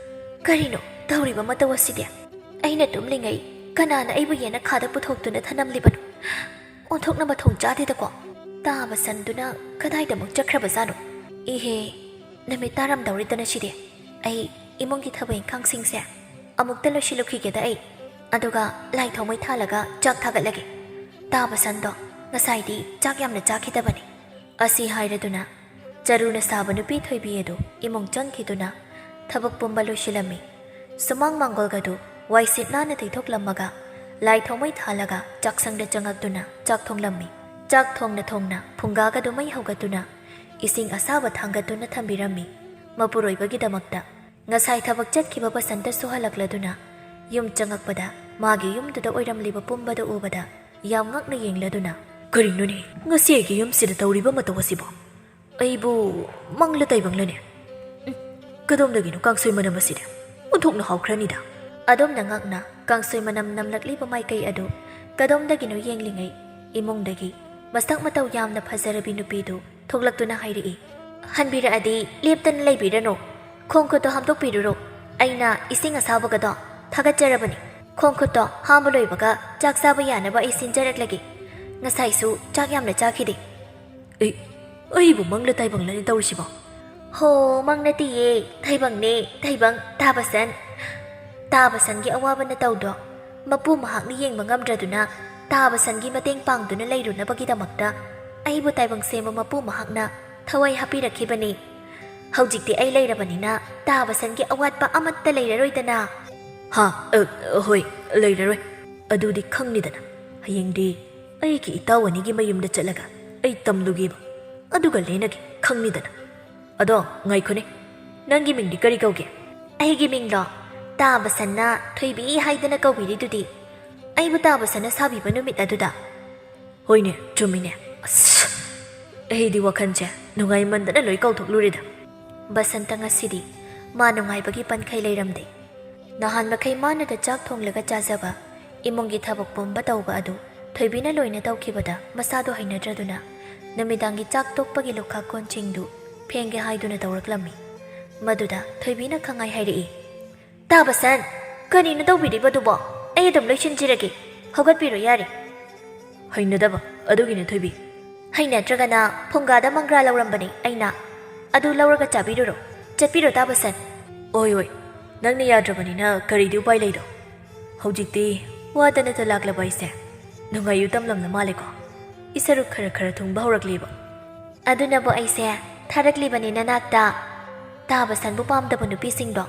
ꯀꯔꯤꯅꯣ ꯇꯧꯔꯤꯕ ꯃꯇꯧ ꯑꯁꯤꯗꯤ? ꯑꯩꯅ ꯇꯨꯝꯂꯤꯉꯩ ꯀꯅꯥꯅ ꯑꯩꯕꯨ ꯌꯦꯅꯈꯥꯗ ꯄꯨꯊꯣꯛꯇꯨꯅ ꯊꯅꯝꯂꯤꯕꯅꯣ? ꯑꯣꯟꯊꯣꯛꯅ ꯃꯊꯣꯡ ꯆꯥꯗꯦꯗꯀꯣ꯫ ꯇꯥ ꯕꯁꯟꯇꯨꯅ ꯀꯗꯥꯏꯗ ꯑꯃꯨꯛ ꯆꯠꯈ꯭ꯔꯕꯖꯥꯠꯅꯣ? ꯏꯍꯦ, ꯅꯨꯃꯤꯠ ꯇꯥꯔꯝꯗꯧꯔꯦꯗꯅ ꯁꯤꯗꯤ꯫ ꯑꯩ ꯏꯃꯨꯡꯒꯤ ꯊꯕꯛ ꯏꯪꯈꯥꯡꯁꯤꯡꯁꯦ ꯑꯃꯨꯛꯇ ꯂꯣꯏꯁꯤꯜꯂꯨꯈꯤꯒꯦꯗ ꯑꯩ꯫ ꯑꯗꯨꯒ ꯂꯥꯏ ꯊꯥꯎꯃꯩ ꯊꯥꯜꯂꯒ ꯆꯥꯛ ꯊꯥꯒꯠꯂꯒꯦ꯫ ꯇꯥ ꯕꯁꯟꯇꯣ ꯉꯁꯥꯏꯗꯤ ꯆꯥꯛ ꯌꯥꯝꯅ ꯆꯥꯈꯤꯗꯕꯅꯤ꯫" ꯑꯁꯤ ꯍꯥꯏꯔꯗꯨꯅ ꯆꯔꯨꯅ ꯁꯥꯕ ꯅꯨꯄꯤ ꯊꯣꯏꯕꯤ ꯑꯗꯨ ꯏꯃꯨꯡ ꯆꯪꯈꯤꯗꯨꯅ ꯊꯕꯛ ꯄꯨꯝꯕ ꯂꯣꯏꯁꯤꯜꯂꯝꯃꯤ꯫ ꯁꯨꯃꯥꯡ ꯃꯥꯡꯒꯣꯜꯒꯗꯨ ꯋꯥꯏꯁꯤꯠ ꯅꯥꯟꯅ ꯇꯩꯊꯣꯛꯂꯝꯃꯒ ꯂꯥꯏ ꯊꯥꯎꯃꯩ ꯊꯥꯜꯂꯒ ꯆꯥꯛꯁꯪꯗ ꯆꯪꯉꯛꯇꯨꯅ ꯆꯥꯛ ꯊꯣꯡꯂꯝꯃꯤ꯫ ꯆꯥꯛ ꯊꯣꯡꯅ ꯊꯣꯡꯅ ꯐꯨꯡꯒꯥꯒꯗꯨ ꯃꯩ ꯍꯧꯒꯠꯇꯨꯅ ꯏꯁꯤꯡ ꯑꯁꯥꯕ ꯊꯥꯡꯒꯠꯇꯨꯅ ꯊꯝꯕꯤꯔꯝꯃꯤ꯫ ꯃꯄꯨꯔꯣꯏꯕꯒꯤꯗꯃꯛꯇ ꯉꯁꯥꯏ ꯊꯕꯛ ꯆꯠꯈꯤꯕ ꯕꯁꯟꯇꯁꯨ ꯍꯜꯂꯛꯂꯗꯨꯅ ꯌꯨꯝ ꯆꯪꯉꯛꯄꯗ ꯃꯥꯒꯤ ꯌꯨꯝꯗꯨꯗ ꯑꯣꯏꯔꯝꯂꯤꯕ ꯄꯨꯝꯕꯗꯨ ꯎꯕꯗ ꯌꯥꯝ ꯉꯛꯅ ꯌꯦꯡꯂꯗꯨꯅ, "ꯀꯔꯤꯅꯣꯅꯦ ꯉꯁꯤ ꯑꯩꯒꯤ ꯌꯨꯝꯁꯤꯗ ꯇꯧꯔꯤꯕ ꯃꯇꯧ ꯑꯁꯤꯕꯣ? ꯑꯩꯕꯨ ꯃꯪꯂ ꯇꯥꯏꯕꯪꯂꯅꯦ? ꯎꯝ, ꯀꯗꯣꯝꯗꯒꯤꯅꯣ ꯀꯥꯡꯁꯣꯏ ꯃꯅꯝ ꯑꯁꯤꯗꯤ? ꯑꯣꯟꯊꯣꯛꯅ ꯍꯥꯎꯈ꯭ꯔꯅꯤꯗ!" ꯑꯗꯣꯝꯅ ꯉꯛꯅ ꯀꯥꯡꯁꯣꯏ ꯃꯅꯝ ꯅꯝꯂꯛꯂꯤꯕ ꯃꯥꯏꯀꯩ ꯑꯗꯨ ꯀꯗꯣꯝꯗꯒꯤꯅꯣ ꯌꯦꯡꯂꯤꯉꯩ, ꯏꯃꯨꯡꯗꯒꯤ ꯃꯁꯛ ꯃꯇꯧ ꯌꯥꯝꯅ ꯐꯖꯔꯕꯤ ꯅꯨꯄꯤꯗꯨ ꯊꯣꯛꯂꯛꯇꯨꯅ ꯍꯥꯏꯔꯛꯏ꯫ "ꯍꯟꯕꯤꯔꯛꯑꯗꯤ ꯂꯦꯞꯇꯅ ꯂꯩꯕꯤꯔꯅꯨ, ꯈꯣꯡ ꯈꯨꯠꯇꯣ ꯍꯥꯝꯗꯣꯛꯄꯤꯔꯨꯔꯣ, ꯑꯩꯅ ꯏꯁꯤꯡ ꯑꯁꯥꯕꯒꯗꯣ ꯊꯥꯒꯠꯆꯔꯕꯅꯤ꯫ ꯈꯣꯡ ꯈꯨꯠꯇꯣ ꯍꯥꯝꯕ ꯂꯣꯏꯕꯒ ꯆꯥꯛ ꯆꯥꯕ ꯌꯥꯅꯕ ꯑꯩ ꯁꯤꯟꯖꯔꯛꯂꯒꯦ꯫ ꯉꯁꯥꯏꯁꯨ ꯆꯥꯛ ꯌꯥꯝꯅ ꯆꯥꯈꯤꯗꯦ꯫" "ꯑꯩ, ꯑꯩꯕꯨ ꯃꯪꯂ ꯇꯥꯏꯕꯪꯂꯅꯦ ꯇꯧꯔꯤꯁꯤꯕꯣ?" "ꯍꯣ, ꯃꯪ ꯅꯠꯇꯤꯌꯦ, ꯊꯩꯕꯪꯅꯦ, ꯊꯩꯕꯪ, ꯇꯥꯕꯁꯟ꯫ ꯇꯥꯕꯁꯟꯒꯤ ꯑꯋꯥꯕ ꯅꯇꯧꯗꯣ ꯃꯄꯨ ꯃꯍꯥꯛꯅ ꯌꯦꯡꯕ ꯉꯝꯗ꯭ꯔꯗꯨꯅ ꯇꯥꯕꯁꯟꯒꯤ ꯃꯇꯦꯡ ꯄꯥꯡꯗꯨꯅ ꯂꯩꯔꯨꯅꯕꯒꯤꯗꯃꯛꯇ ꯑꯩꯕꯨ ꯇꯥꯏꯕꯪ ꯁꯦꯝꯕ ꯃꯄꯨ ꯃꯍꯥꯛꯅ ꯊꯋꯥꯏ ꯍꯥꯞꯄꯤꯔꯛꯈꯤꯕꯅꯤ꯫ ꯍꯧꯖꯤꯛꯇꯤ ꯑꯩ ꯂꯩꯔꯕꯅꯤꯅ ꯇꯥꯕꯁꯟꯒꯤ ꯑꯋꯥꯠꯄ ꯑꯃꯠꯇ ꯂꯩꯔꯔꯣꯏꯗꯅ꯫" "ꯍꯥ? ꯑ, ꯍꯣꯏ, ꯂꯩꯔꯔꯣꯏ꯫ ꯑꯗꯨꯗꯤ ꯈꯪꯅꯤꯗꯅ꯫ ꯍꯌꯦꯡꯗꯤ ꯑꯩꯒꯤ ꯏꯇꯥꯎ ꯑꯅꯤꯒꯤ ꯃꯌꯨꯝꯗ ꯆꯠꯂꯒ ꯑꯩ ꯇꯝꯂꯨꯒꯦꯕ꯫ ꯑꯗꯨꯒ ꯂꯦꯟꯅꯒꯦ, ꯈꯪꯅꯤꯗꯅ꯫ ꯑꯗꯣ ꯉꯥꯏꯈꯣꯅꯦ, ꯅꯪꯒꯤ ꯃꯤꯡꯗꯤ ꯀꯔꯤ ꯀꯧꯒꯦ?" "ꯑꯩꯒꯤ ꯃꯤꯡꯂꯣ? ꯇꯥꯕꯁꯟꯅ ꯊꯣꯏꯕꯤ ꯍꯥꯏꯗꯅ ꯀꯧꯕꯤꯔꯤꯗꯨꯗꯤ꯫ ꯑꯩꯕꯨ ꯇꯥꯕꯁꯟꯅ ꯁꯥꯕꯤꯕ ꯅꯨꯃꯤꯠ ꯑꯗꯨꯗ꯫" "ꯍꯣꯏꯅꯦ, ꯆꯨꯝꯃꯤꯅꯦ꯫ ꯑꯁ, ꯑꯩꯗꯤ ꯋꯥꯈꯜꯁꯦ ꯅꯨꯡꯉꯥꯏꯃꯟꯗꯅ ꯂꯣꯏ ꯀꯥꯎꯊꯣꯛꯂꯨꯔꯦꯗ꯫" ꯕꯁꯟꯇ ꯉꯁꯤꯗꯤ ꯃꯥ ꯅꯨꯡꯉꯥꯏꯕꯒꯤ ꯄꯟꯈꯩ ꯂꯩꯔꯝꯗꯦ꯫ ꯅꯍꯥꯟ ꯃꯈꯩ ꯃꯥꯅꯗ ꯆꯥꯛ ꯊꯣꯡꯂꯒ ꯆꯥꯖꯕ, ꯏꯃꯨꯡꯒꯤ ꯊꯕꯛ ꯄꯨꯝꯕ ꯇꯧꯕ ꯑꯗꯨ ꯊꯣꯏꯕꯤꯅ ꯂꯣꯏꯅ ꯇꯧꯈꯤꯕꯗ ꯃꯁꯥꯗꯣ ꯍꯩꯅꯗ꯭ꯔꯗꯨꯅ ꯅꯨꯃꯤꯗꯥꯡꯒꯤ ꯆꯥꯛ ꯇꯣꯛꯄꯒꯤ ꯂꯨꯈꯥꯛ ꯀꯣꯟꯁꯤꯡꯗꯨ ꯐꯦꯡꯒꯦ ꯍꯥꯏꯗꯨꯅ ꯇꯧꯔꯛꯂꯝꯃꯤ꯫ ꯃꯗꯨꯗ ꯊꯣꯏꯕꯤꯅ ꯈꯪꯉꯥꯏ ꯍꯥꯏꯔꯛꯏ꯫ "ꯇꯥꯕꯁꯟ, ꯀꯔꯤꯅꯣ ꯇꯧꯕꯤꯔꯤꯕꯗꯨꯕꯣ? ꯑꯩ ꯑꯗꯨꯝ ꯂꯣꯏꯁꯤꯟꯖꯔꯒꯦ꯫ ꯍꯧꯒꯠꯄꯤꯔꯣ ꯌꯥꯔꯦ꯫" "ꯍꯩꯅꯗꯕ ꯑꯗꯨꯒꯤꯅꯦ ꯊꯣꯏꯕꯤ꯫" "ꯍꯩꯅꯗ꯭ꯔꯒꯅ ꯐꯨꯡꯒꯥꯗ ꯃꯪꯒ꯭ꯔꯥ ꯂꯧꯔꯝꯕꯅꯦ ꯑꯩꯅ꯫ ꯑꯗꯨ ꯂꯧꯔꯒ ꯆꯥꯕꯤꯔꯨꯔꯣ꯫ ꯆꯠꯄꯤꯔꯣ ꯇꯥꯕꯁꯟ꯫" "ꯑꯣꯏ ꯑꯣꯏ, ꯅꯪꯅ ꯌꯥꯗ꯭ꯔꯕꯅꯤꯅ ꯀꯔꯤꯗꯤ ꯎꯄꯥꯏ ꯂꯩꯗꯣ? ꯍꯧꯖꯤꯛꯇꯤ ꯋꯥꯗꯅꯇ ꯂꯥꯛꯂꯕ ꯑꯩꯁꯦ ꯅꯨꯡꯉꯥꯏꯌꯨ ꯇꯝꯂꯝꯅ ꯃꯥꯜꯂꯦꯀꯣ꯫ ꯏꯁꯔꯨꯛ ꯈꯔ ꯈꯔ ꯊꯨꯡꯕ ꯍꯧꯔꯛꯂꯤꯕ꯫" "ꯑꯗꯨꯅꯕꯨ ꯑꯩꯁꯦ ꯊꯥꯔꯛꯂꯤꯕꯅꯤ ꯅꯅꯥꯛꯇ꯫ ꯇꯥꯕꯁꯟꯕꯨ ꯄꯥꯝꯗꯕ ꯅꯨꯄꯤꯁꯤꯡꯗꯣ,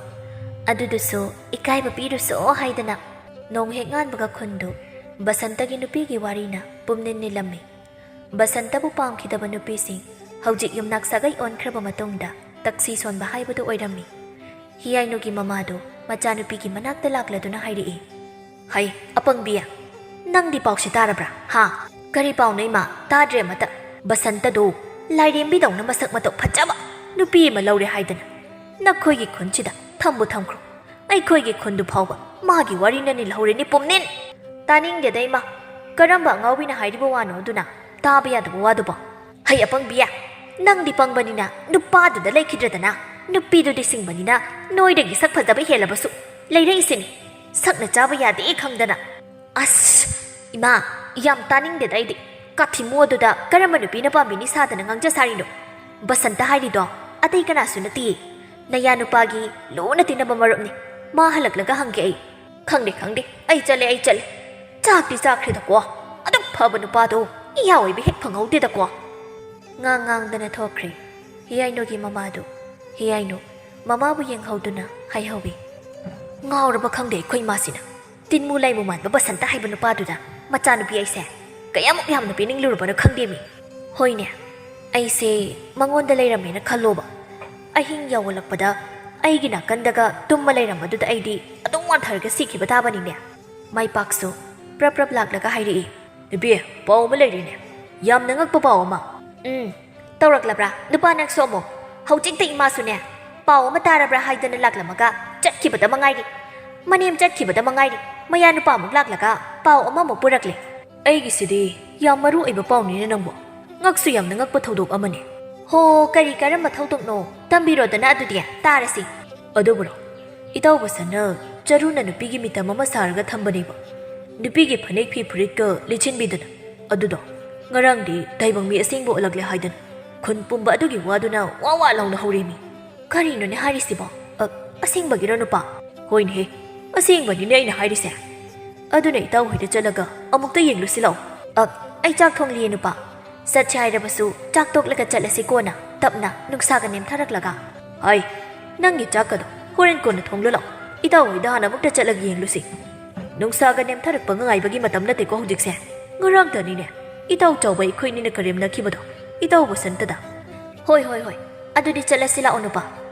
ꯑꯗꯨꯗꯨꯁꯨ ꯏꯀꯥꯏꯕ ꯄꯤꯔꯨꯁꯣ ꯍꯥꯏꯗꯅ꯫" ꯅꯣꯡ ꯍꯦꯛ ꯉꯥꯟꯕꯒ ꯈꯨꯟꯗꯨ ꯕꯁꯟꯇꯒꯤ ꯅꯨꯄꯤꯒꯤ ꯋꯥꯔꯤꯅ ꯄꯨꯝꯅꯤꯟ ꯅꯤꯜꯂꯝꯃꯤ꯫ ꯕꯁꯟꯇꯕꯨ ꯄꯥꯝꯈꯤꯗꯕ ꯅꯨꯄꯤꯁꯤꯡ ꯍꯧꯖꯤꯛ ꯌꯨꯝꯅꯥꯛ ꯁꯥꯒꯩ ꯑꯣꯟꯈ꯭ꯔꯕ ꯃꯇꯨꯡꯗ ꯇꯛꯁꯤ ꯁꯣꯟꯕ ꯍꯥꯏꯕꯗꯨ ꯑꯣꯏꯔꯝꯃꯤ꯫ ꯍꯤꯌꯥꯏꯅꯨꯒꯤ ꯃꯃꯥꯗꯨ ꯃꯆꯥꯅꯨꯄꯤꯒꯤ ꯃꯅꯥꯛꯇ ꯂꯥꯛꯂꯗꯨꯅ ꯍꯥꯏꯔꯛꯏ꯫ "ꯍꯩ, ꯑꯄꯪꯕꯤ, ꯅꯪꯗꯤ ꯄꯥꯎꯁꯦ ꯇꯥꯔꯕ꯭ꯔꯥ? ꯍꯥ? ꯀꯔꯤ ꯄꯥꯎꯅꯣ ꯏꯃꯥ? ꯇꯥꯗ꯭ꯔꯦ ꯑꯃꯠꯇ꯫ ꯕꯁꯟꯇꯗꯨ ꯂꯥꯏꯔꯦꯝꯕꯤꯗꯧꯅ ꯃꯁꯛ ꯃꯇꯧ ꯐꯖꯕ ꯅꯨꯄꯤ ꯑꯃ ꯂꯧꯔꯦ ꯍꯥꯏꯗꯅ ꯅꯈꯣꯏꯒꯤ ꯈꯨꯟꯁꯤꯗ ꯊꯝꯕꯨ ꯊꯝꯈ꯭ꯔꯣ꯫ ꯑꯩꯈꯣꯏꯒꯤ ꯈꯨꯟꯗꯨ ꯐꯥꯎꯕ ꯃꯥꯒꯤ ꯋꯥꯔꯤꯅ ꯅꯤꯜꯍꯧꯔꯦꯅꯦ ꯄꯨꯝꯅꯤꯟ!" "ꯇꯥꯅꯤꯡꯗꯦꯗ ꯏꯃꯥ, ꯀꯔꯝꯕ ꯑꯉꯥꯎꯕꯤꯅ ꯍꯥꯏꯔꯤꯕ ꯋꯥꯅꯣ ꯑꯗꯨꯅ? ꯇꯥꯕ ꯌꯥꯗꯕ ꯋꯥꯗꯨꯕꯣ?" "ꯍꯩ ꯑꯄꯪꯕꯤ, ꯅꯪꯗꯤ ꯄꯪꯕꯅꯤꯅ ꯅꯨꯄꯥꯗꯨꯗ ꯂꯩꯈꯤꯗ꯭ꯔꯗꯅ, ꯅꯨꯄꯤꯗꯨꯗꯤ ꯁꯤꯡꯕꯅꯤꯅ ꯅꯣꯏꯗꯒꯤ ꯁꯛ ꯐꯖꯕ ꯍꯦꯜꯂꯕꯁꯨ ꯂꯩꯔꯛꯏꯁꯤꯅꯤ꯫ ꯁꯛꯅ ꯆꯥꯕ ꯌꯥꯗꯦ ꯈꯪꯗꯅ꯫" "ꯑꯁ, ꯏꯃꯥ, ꯌꯥꯝ ꯇꯥꯅꯤꯡꯗꯦꯗ ꯑꯩꯗꯤ꯫ ꯀꯥꯊꯤꯃꯣ ꯑꯗꯨꯗ ꯀꯔꯝꯕ ꯅꯨꯄꯤꯅ ꯄꯥꯝꯕꯤꯅꯤ ꯁꯥꯗꯅ ꯉꯥꯡꯖ ꯁꯥꯔꯤꯅꯣ? ꯕꯁꯟꯇ ꯍꯥꯏꯔꯤꯗꯣ ꯑꯇꯩ ꯀꯅꯥꯁꯨ ꯅꯠꯇꯤꯌꯦ꯫ ꯅꯌꯥ ꯅꯨꯄꯥꯒꯤ ꯂꯨꯅ ꯇꯤꯟꯅꯕ ꯃꯔꯨꯞꯅꯤ꯫ ꯃꯥ ꯍꯜꯂꯛꯂꯒ ꯍꯪꯒꯦ ꯑꯩ꯫" "ꯈꯪꯗꯦ, ꯈꯪꯗꯦ, ꯑꯩ ꯆꯠꯂꯦ, ꯑꯩ ꯆꯠꯂꯦ꯫ ꯆꯥꯛꯇꯤ ꯆꯥꯈ꯭ꯔꯦꯗꯀꯣ꯫ ꯑꯗꯨꯛ ꯐꯕ ꯅꯨꯄꯥꯗꯣ ꯏꯌꯥ ꯑꯣꯏꯕ ꯍꯦꯛ ꯐꯪꯍꯧꯗꯦꯗꯀꯣ꯫" ꯉꯥꯡ ꯉꯥꯡꯗꯅ ꯊꯣꯛꯈ꯭ꯔꯦ ꯍꯤꯌꯥꯏꯅꯨꯒꯤ ꯃꯃꯥꯗꯨ꯫ ꯍꯤꯌꯥꯏꯅꯨ ꯃꯃꯥꯕꯨ ꯌꯦꯡꯍꯧꯗꯨꯅ ꯍꯥꯏꯍꯧꯏ, "ꯉꯥꯎꯔꯕ ꯈꯪꯗꯦ ꯑꯩꯈꯣꯏ ꯏꯃꯥꯁꯤꯅ꯫ ꯇꯤꯟꯃꯨ ꯂꯥꯏꯃꯨ ꯃꯥꯟꯕ ꯕꯁꯟꯇ ꯍꯥꯏꯕ ꯅꯨꯄꯥꯗꯨꯗ ꯃꯆꯥꯅꯨꯄꯤ ꯑꯩꯁꯦ ꯀꯌꯥꯃꯨꯛ ꯌꯥꯝꯅ ꯄꯤꯅꯤꯡꯂꯨꯔꯕꯅꯣ ꯈꯪꯗꯦꯃꯤ꯫ ꯍꯣꯏꯅꯦ, ꯑꯩꯁꯦ ꯃꯉꯣꯟꯗ ꯂꯩꯔꯝꯃꯦꯅ ꯈꯜꯂꯣꯕ꯫ ꯑꯍꯤꯡ ꯌꯧꯋꯂꯛꯄꯗ ꯑꯩꯒꯤ ꯅꯥꯀꯟꯗꯒ ꯇꯨꯝꯃ ꯂꯩꯔꯝꯕꯗꯨꯗ ꯑꯩꯗꯤ ꯑꯗꯨꯝ ꯋꯥꯟꯊꯔꯒ ꯁꯤꯈꯤꯕ ꯇꯥꯕꯅꯤꯅꯦ꯫" ꯃꯥꯏꯄꯥꯛꯁꯨ ꯄ꯭ꯔꯞ ꯄ꯭ꯔꯞ ꯂꯥꯛꯂꯒ ꯍꯥꯏꯔꯛꯏ, "ꯅꯨꯄꯤ, ꯄꯥꯎ ꯑꯃ ꯂꯩꯔꯤꯅꯦ꯫ ꯌꯥꯝꯅ ꯉꯛꯄ ꯄꯥꯎ ꯑꯃ꯫" "ꯎꯝ, ꯇꯧꯔꯛꯂꯕ꯭ꯔꯥ ꯅꯨꯄꯥ ꯅꯪꯁꯨ ꯑꯃꯨꯛ? ꯍꯧꯖꯤꯛꯇ ꯏꯃꯥꯁꯨꯅꯦ, ꯄꯥꯎ ꯑꯃ ꯇꯥꯔꯕ꯭ꯔꯥ ꯍꯥꯏꯗꯅ ꯂꯥꯛꯂꯝꯃꯒ ꯆꯠꯈꯤꯕꯗ ꯃꯉꯥꯏꯔꯤ꯫ ꯃꯅꯦꯝ ꯆꯠꯈꯤꯕꯗ ꯃꯉꯥꯏꯔꯤ, ꯃꯌꯥ ꯅꯨꯄꯥ ꯑꯃꯨꯛ ꯂꯥꯛꯂꯒ ꯄꯥꯎ ꯑꯃꯃꯨꯛ ꯄꯨꯔꯛꯂꯦ꯫" "ꯑꯩꯒꯤꯁꯤꯗꯤ ꯌꯥꯝ ꯃꯔꯨ ꯑꯣꯏꯕ ꯄꯥꯎꯅꯤꯅꯦ ꯅꯪꯕꯨ꯫ ꯉꯛꯁꯨ ꯌꯥꯝꯅ ꯉꯛꯄ ꯊꯧꯗꯣꯛ ꯑꯃꯅꯤ꯫" "ꯍꯣ, ꯀꯔꯤ ꯀꯔꯝꯕ ꯊꯧꯗꯣꯛꯅꯣ? ꯇꯝꯕꯤꯔꯣꯗꯅ ꯑꯗꯨꯗꯤ ꯇꯥꯔꯁꯤ꯫" "ꯑꯗꯨꯕꯨꯔꯣ, ꯏꯇꯥꯎ ꯕꯁꯟꯅ ꯆꯔꯨꯅ ꯅꯨꯄꯤꯒꯤ ꯃꯤꯇꯝ ꯑꯃ ꯁꯥꯔꯒ ꯊꯝꯕꯅꯦꯕ, ꯅꯨꯄꯤꯒꯤ ꯐꯅꯦꯛ ꯐꯤ ꯐꯨꯔꯤꯠꯀ ꯂꯤꯠꯁꯤꯟꯕꯤꯗꯅ꯫ ꯑꯗꯨꯗꯣ ꯉꯔꯥꯡꯗꯤ ꯇꯥꯏꯕꯪ ꯃꯤ ꯑꯁꯦꯡꯕ ꯑꯣꯜꯂꯛꯂꯦ ꯍꯥꯏꯗꯅ ꯈꯨꯟ ꯄꯨꯝꯕ ꯑꯗꯨꯒꯤ ꯋꯥꯗꯨꯅ ꯋꯥ ꯋꯥ ꯂꯥꯎꯅ ꯍꯧꯔꯦꯃꯤ꯫" "ꯀꯔꯤꯅꯣꯅꯦ ꯍꯥꯏꯔꯤꯁꯤꯕꯣ? ꯑ, ꯑꯁꯦꯡꯕꯒꯤꯔꯣ ꯅꯨꯄꯥ?" "ꯍꯣꯏꯅꯦꯍꯦ, ꯑꯁꯦꯡꯕꯅꯤꯅꯦ ꯑꯩꯅ ꯍꯥꯏꯔꯤꯁꯦ꯫ ꯑꯗꯨꯅ ꯏꯇꯥꯎ ꯍꯣꯏꯗ ꯆꯠꯂꯒ ꯑꯃꯨꯛꯇ ꯌꯦꯡꯂꯨꯁꯤ ꯂꯥꯛꯑꯣ꯫" "ꯑ, ꯑꯩ ꯆꯥꯛ ꯊꯣꯡꯂꯤꯌꯦ ꯅꯨꯄꯥ꯫ ꯆꯠꯁꯦ ꯍꯥꯏꯔꯕꯁꯨ ꯆꯥꯛ ꯇꯣꯛꯂꯒ ꯆꯠꯂꯁꯤ ꯀꯣꯟꯅ, ꯇꯞꯅ, ꯅꯨꯡꯁꯥꯒ ꯅꯦꯝꯊꯔꯛꯂꯒ꯫" "ꯍꯥꯏ, ꯅꯪꯒꯤ ꯆꯥꯛꯀꯗꯣ ꯍꯣꯔꯦꯟ ꯀꯣꯟꯅ ꯊꯣꯡꯂꯨ ꯂꯥꯛꯑꯣ꯫ ꯏꯇꯥꯎ ꯍꯣꯏꯗ ꯍꯥꯟꯅ ꯑꯃꯨꯛꯇ ꯆꯠꯂꯒ ꯌꯦꯡꯂꯨꯁꯤ꯫ ꯅꯨꯡꯁꯥꯒ ꯅꯦꯝꯊꯔꯛꯄ ꯉꯥꯏꯕꯒꯤ ꯃꯇꯝ ꯅꯠꯇꯦꯀꯣ ꯍꯧꯖꯤꯛꯁꯦ꯫ ꯉꯔꯥꯡꯇꯅꯤꯅꯦ ꯏꯇꯥꯎ ꯆꯥꯎꯕ ꯑꯩꯈꯣꯏꯅꯤꯅ ꯀꯔꯦꯝꯅꯈꯤꯕꯗꯣ ꯏꯇꯥꯎ ꯕꯁꯟꯇꯗ꯫" "ꯍꯣꯏ, ꯍꯣꯏ, ꯍꯣꯏ꯫ ꯑꯗꯨꯗꯤ ꯆꯠꯂꯁꯤ ꯂꯥꯛꯑꯣ ꯅꯨꯄꯥ꯫"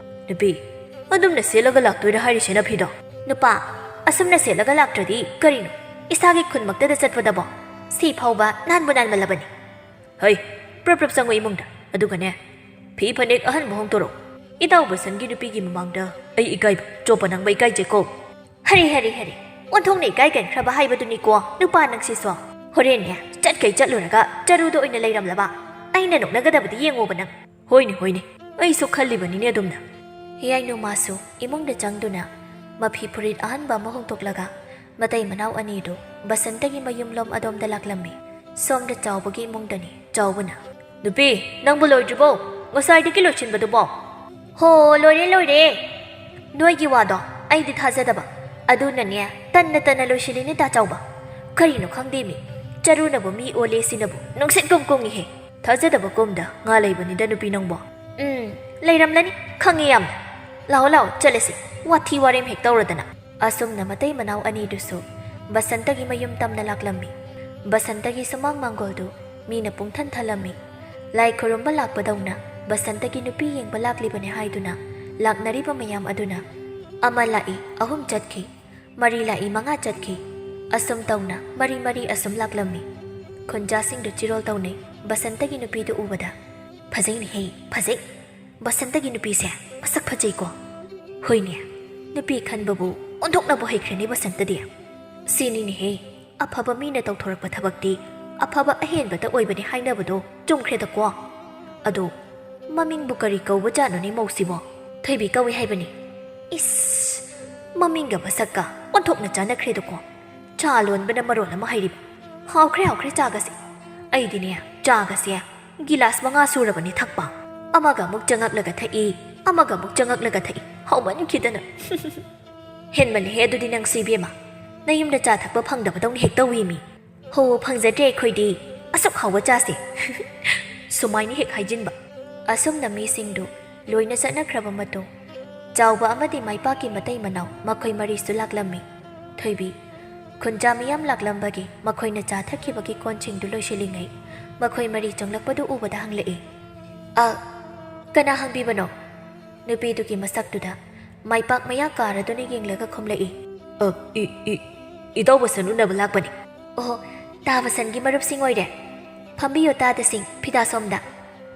"ꯅꯨꯄꯤ, ꯑꯗꯨꯝꯅ ꯁꯦꯠꯂꯒ ꯂꯥꯛꯇꯣꯏꯔꯥ ꯍꯥꯏꯔꯤꯁꯦ ꯅꯐꯤꯗꯣ?" "ꯅꯨꯄꯥ, ꯑꯁꯨꯝꯅ ꯁꯦꯠꯂꯒ ꯂꯥꯛꯇ꯭ꯔꯗꯤ ꯀꯔꯤꯅꯣ? ꯏꯁꯥꯒꯤ ꯈꯨꯟꯃꯛꯇꯗ ꯆꯠꯄꯗꯕꯣ ꯁꯤ ꯐꯥꯎꯕ ꯅꯥꯟꯕꯨ ꯅꯥꯟꯃꯜꯂꯕꯅꯤ꯫" "ꯍꯩ, ꯄ꯭ꯔꯞ ꯄ꯭ꯔꯞ ꯆꯪꯉꯨ ꯏꯃꯨꯡꯗ꯫ ꯑꯗꯨꯒꯅꯦ, ꯐꯤ ꯐꯅꯦꯛ ꯑꯍꯟꯕ ꯍꯣꯡꯗꯣꯔꯛꯎ꯫ ꯏꯇꯥꯎ ꯕꯁꯟꯒꯤ ꯅꯨꯄꯤꯒꯤ ꯃꯃꯥꯡꯗ ꯑꯩ ꯏꯀꯥꯏꯕ ꯆꯣꯞꯄ ꯅꯪꯕ ꯏꯀꯥꯏꯖꯩꯀꯣ꯫" "ꯍꯔꯦ, ꯍꯔꯦ, ꯍꯔꯦ꯫ ꯑꯣꯟꯊꯣꯛꯅ ꯏꯀꯥꯏꯒꯟꯈ꯭ꯔꯕ ꯍꯥꯏꯕꯗꯨꯅꯤꯀꯣ ꯅꯨꯄꯥ ꯅꯪꯁꯤꯁꯨ꯫ ꯍꯣꯔꯦꯟꯅꯦ, ꯆꯠꯈꯩ ꯆꯠꯂꯨꯔꯒ ꯆꯔꯨꯗ ꯑꯣꯏꯅ ꯂꯩꯔꯝꯂꯕ꯫ ꯑꯩꯅ ꯅꯣꯛꯅꯒꯗꯕꯗꯤ ꯌꯦꯡꯉꯣꯕ ꯅꯪ꯫ ꯍꯣꯏꯅꯦ, ꯍꯣꯏꯅꯦ, ꯑꯩꯁꯨ ꯈꯜꯂꯤꯕꯅꯤꯅꯦ ꯑꯗꯨꯝꯅ꯫ ꯍꯤꯌꯥꯏꯅꯨ ꯃꯥꯁꯨ ꯏꯃꯨꯡꯗ ꯆꯪꯗꯨꯅ ꯃꯐꯤ ꯐꯨꯔꯤꯠ ꯑꯍꯟꯕ ꯑꯃ ꯍꯣꯡꯗꯣꯛꯂꯒ ꯃꯇꯩ ꯃꯅꯥꯎ ꯑꯅꯤꯗꯨ ꯕꯁꯟꯇꯒꯤ ꯃꯌꯨꯝꯂꯣꯝ ꯑꯗꯣꯝꯗ ꯂꯥꯛꯂꯝꯃꯤ꯫ ꯁꯣꯝꯗ ꯆꯥꯎꯕꯒꯤ ꯏꯃꯨꯡꯗꯅꯤ꯫ ꯆꯥꯎꯕꯅ, "ꯅꯨꯄꯤ, ꯅꯪꯕꯨ ꯂꯣꯏꯗ꯭ꯔꯤꯕꯣ? ꯉꯁꯥꯏꯗꯒꯤ ꯂꯣꯏꯁꯤꯟꯕꯗꯨꯕꯣ?" "ꯍꯣ, ꯂꯣꯏꯔꯦ, ꯂꯣꯏꯔꯦ꯫ ꯅꯣꯏꯒꯤ ꯋꯥꯗꯣ ꯑꯩꯗꯤ ꯊꯥꯖꯗꯕ꯫ ꯑꯗꯨꯅꯅꯦ, ꯇꯟꯅ ꯇꯟꯅ ꯂꯣꯏꯁꯤꯜꯂꯤꯅꯦ ꯗꯥ ꯆꯥꯎꯕ꯫ ꯀꯔꯤꯅꯣ ꯈꯪꯗꯦꯃꯤ, ꯆꯔꯨꯅꯕꯨ ꯃꯤ ꯑꯣꯜꯂꯦ ꯁꯤꯅꯕꯨ ꯅꯨꯡꯁꯤꯠꯀꯨꯝ ꯀꯨꯡꯉꯤꯍꯦ꯫ ꯊꯥꯖꯗꯕ ꯀꯨꯝꯗ ꯉꯥ ꯂꯩꯕꯅꯤꯗ ꯅꯨꯄꯤ ꯅꯪꯕꯣ꯫" "ꯎꯝ, ꯂꯩꯔꯝꯂꯅꯤ, ꯈꯪꯉꯤ ꯌꯥꯝꯅ꯫ ꯂꯥꯛꯑꯣ, ꯂꯥꯛꯑꯣ, ꯆꯠꯂꯁꯤ, ꯋꯥꯊꯤ ꯋꯥꯔꯦꯝ ꯍꯦꯛ ꯇꯧꯔꯗꯅ꯫" ꯑꯁꯨꯝꯅ ꯃꯇꯩ ꯃꯅꯥꯎ ꯑꯅꯤꯗꯨꯁꯨ ꯕꯁꯟꯇꯒꯤ ꯃꯌꯨꯝ ꯇꯝꯅ ꯂꯥꯛꯂꯝꯃꯤ꯫ ꯕꯁꯟꯇꯒꯤ ꯁꯨꯃꯥꯡ ꯃꯥꯡꯒꯣꯜꯗꯨ ꯃꯤꯅ ꯄꯨꯡꯊꯟ ꯊꯜꯂꯝꯃꯤ꯫ ꯂꯥꯏ ꯈꯨꯔꯨꯝꯕ ꯂꯥꯛꯄꯗꯧꯅ ꯕꯁꯟꯇꯒꯤ ꯅꯨꯄꯤ ꯌꯦꯡꯕ ꯂꯥꯛꯂꯤꯕꯅꯦ ꯍꯥꯏꯗꯨꯅ ꯂꯥꯛꯅꯔꯤꯕ ꯃꯌꯥꯝ ꯑꯗꯨꯅ ꯑꯃ ꯂꯥꯛꯏ, ꯑꯍꯨꯝ ꯆꯠꯈꯤ, ꯃꯔꯤ ꯂꯥꯛꯏ, ꯃꯉꯥ ꯆꯠꯈꯤ꯫ ꯑꯁꯨꯝ ꯇꯧꯅ ꯃꯔꯤ ꯃꯔꯤ ꯑꯁꯨꯝ ꯂꯥꯛꯂꯝꯃꯤ꯫ ꯈꯨꯟꯖꯥꯁꯤꯡꯗꯨ ꯆꯤꯔꯣꯜ ꯇꯧꯅꯩ꯫ ꯕꯁꯟꯇꯒꯤ ꯅꯨꯄꯤꯗꯨ ꯎꯕꯗ, "ꯐꯖꯩꯅꯦꯍꯦ, ꯐꯖꯩ꯫ ꯕꯁꯟꯇꯒꯤ ꯅꯨꯄꯤꯁꯦ ꯃꯁꯛ ꯐꯖꯩꯀꯣ꯫" "ꯍꯣꯏꯅꯦ, ꯅꯨꯄꯤ ꯈꯟꯕꯕꯨ ꯑꯣꯟꯊꯣꯛꯅꯕꯨ ꯍꯩꯈ꯭ꯔꯦꯅꯦ ꯕꯁꯟꯇꯗꯤ꯫ ꯁꯤꯅꯤꯅꯦꯍꯦ, ꯑꯐꯕ ꯃꯤꯅ ꯇꯧꯊꯣꯔꯛꯄ ꯊꯕꯛꯇꯤ ꯑꯐꯕ ꯑꯍꯦꯟꯕꯇ ꯑꯣꯏꯕꯅꯦ ꯍꯥꯏꯅꯕꯗꯣ ꯆꯨꯝꯈ꯭ꯔꯦꯗꯀꯣ꯫ ꯑꯗꯣ ꯃꯃꯤꯡꯕꯨ ꯀꯔꯤ ꯀꯧꯕꯖꯥꯠꯅꯣꯅꯦ ꯃꯧꯁꯤꯕꯣ?" "ꯊꯣꯏꯕꯤ ꯀꯧꯏ ꯍꯥꯏꯕꯅꯤ꯫" "ꯏꯁ, ꯃꯃꯤꯡꯒ ꯃꯁꯛꯀ ꯑꯣꯟꯊꯣꯛꯅ ꯆꯥꯟꯅꯈ꯭ꯔꯦꯗꯀꯣ꯫ ꯆꯥ ꯂꯣꯟꯕꯅ ꯃꯔꯣꯜ ꯑꯃ ꯍꯩꯔꯤꯕ꯫ ꯍꯥꯎꯈ꯭ꯔꯦ, ꯍꯥꯎꯈ꯭ꯔꯦ ꯆꯥꯒꯁꯦ꯫ ꯑꯩꯗꯤꯅꯦ, ꯆꯥꯒꯁꯦ ꯒꯤꯂꯥꯁ ꯃꯉꯥ ꯁꯨꯔꯕꯅꯤ ꯊꯛꯄ꯫ ꯑꯃꯒ ꯑꯃꯨꯛ ꯆꯪꯉꯛꯂꯒ ꯊꯛꯏ, ꯑꯃꯒ ꯑꯃꯨꯛ ꯆꯪꯉꯛꯂꯒ ꯊꯛꯏ꯫ ꯍꯥꯎꯃꯟꯈꯤꯗꯅ꯫" "ꯍꯦꯟꯃꯜꯂꯦꯍꯦ ꯑꯗꯨꯗꯤ ꯅꯪꯁꯤ ꯏꯕꯦꯝꯃ꯫ ꯅꯌꯨꯝꯗ ꯆꯥ ꯊꯛꯄ ꯐꯪꯗꯕꯗꯧꯅ ꯍꯦꯛ ꯇꯧꯏ ꯃꯤ꯫" "ꯍꯣ, ꯐꯪꯖꯗ꯭ꯔꯦ ꯑꯩꯈꯣꯏꯗꯤ꯫ ꯑꯁꯨꯛ ꯍꯥꯎꯕ ꯆꯥꯁꯦ꯫" ꯁꯨꯃꯥꯏꯅ ꯍꯦꯛ ꯍꯥꯏꯖꯤꯟꯕ꯫ ꯑꯁꯨꯝꯅ ꯃꯤꯁꯤꯡꯗꯨ ꯂꯣꯏꯅ ꯆꯠꯅꯈ꯭ꯔꯕ ꯃꯇꯨꯡ, ꯆꯥꯎꯕ ꯑꯃꯗꯤ ꯃꯥꯏꯄꯥꯛꯀꯤ ꯃꯇꯩ ꯃꯅꯥꯎ ꯃꯈꯣꯏ ꯃꯔꯤꯁꯨ ꯂꯥꯛꯂꯝꯃꯤ꯫ ꯊꯣꯏꯕꯤ, ꯈꯨꯟꯖꯥ ꯃꯤꯌꯥꯝ ꯂꯥꯛꯂꯝꯕꯒꯤ ꯃꯈꯣꯏꯅ ꯆꯥ ꯊꯛꯈꯤꯕꯒꯤ ꯀꯣꯟꯁꯤꯡꯗꯨ ꯂꯣꯏꯁꯤꯜꯂꯤꯉꯩ, ꯃꯈꯣꯏ ꯃꯔꯤ ꯆꯪꯂꯛꯄꯗꯨ ꯎꯕꯗ ꯍꯪꯂꯛꯏ꯫ "ꯑ, ꯀꯅꯥ ꯍꯪꯕꯤꯕꯅꯣ?" ꯅꯨꯄꯤꯗꯨꯒꯤ ꯃꯁꯛꯇꯨꯗ ꯃꯥꯏꯄꯥꯛ ꯃꯌꯥ ꯀꯥꯔꯗꯨꯅ ꯌꯦꯡꯂꯒ ꯈꯨꯝꯂꯛꯏ꯫ "ꯑ, ꯏ, ꯏ, ꯏꯇꯥꯎ ꯕꯁꯟ ꯎꯅꯕ ꯂꯥꯛꯄꯅꯤ꯫" "ꯑꯣ, ꯇꯥ ꯕꯁꯟꯒꯤ ꯃꯔꯨꯞꯁꯤꯡ ꯑꯣꯏꯔꯦ꯫ ꯐꯝꯕꯤꯌꯨ ꯇꯥꯗꯁꯤꯡ, ꯐꯤꯗꯥ ꯁꯣꯝꯗ꯫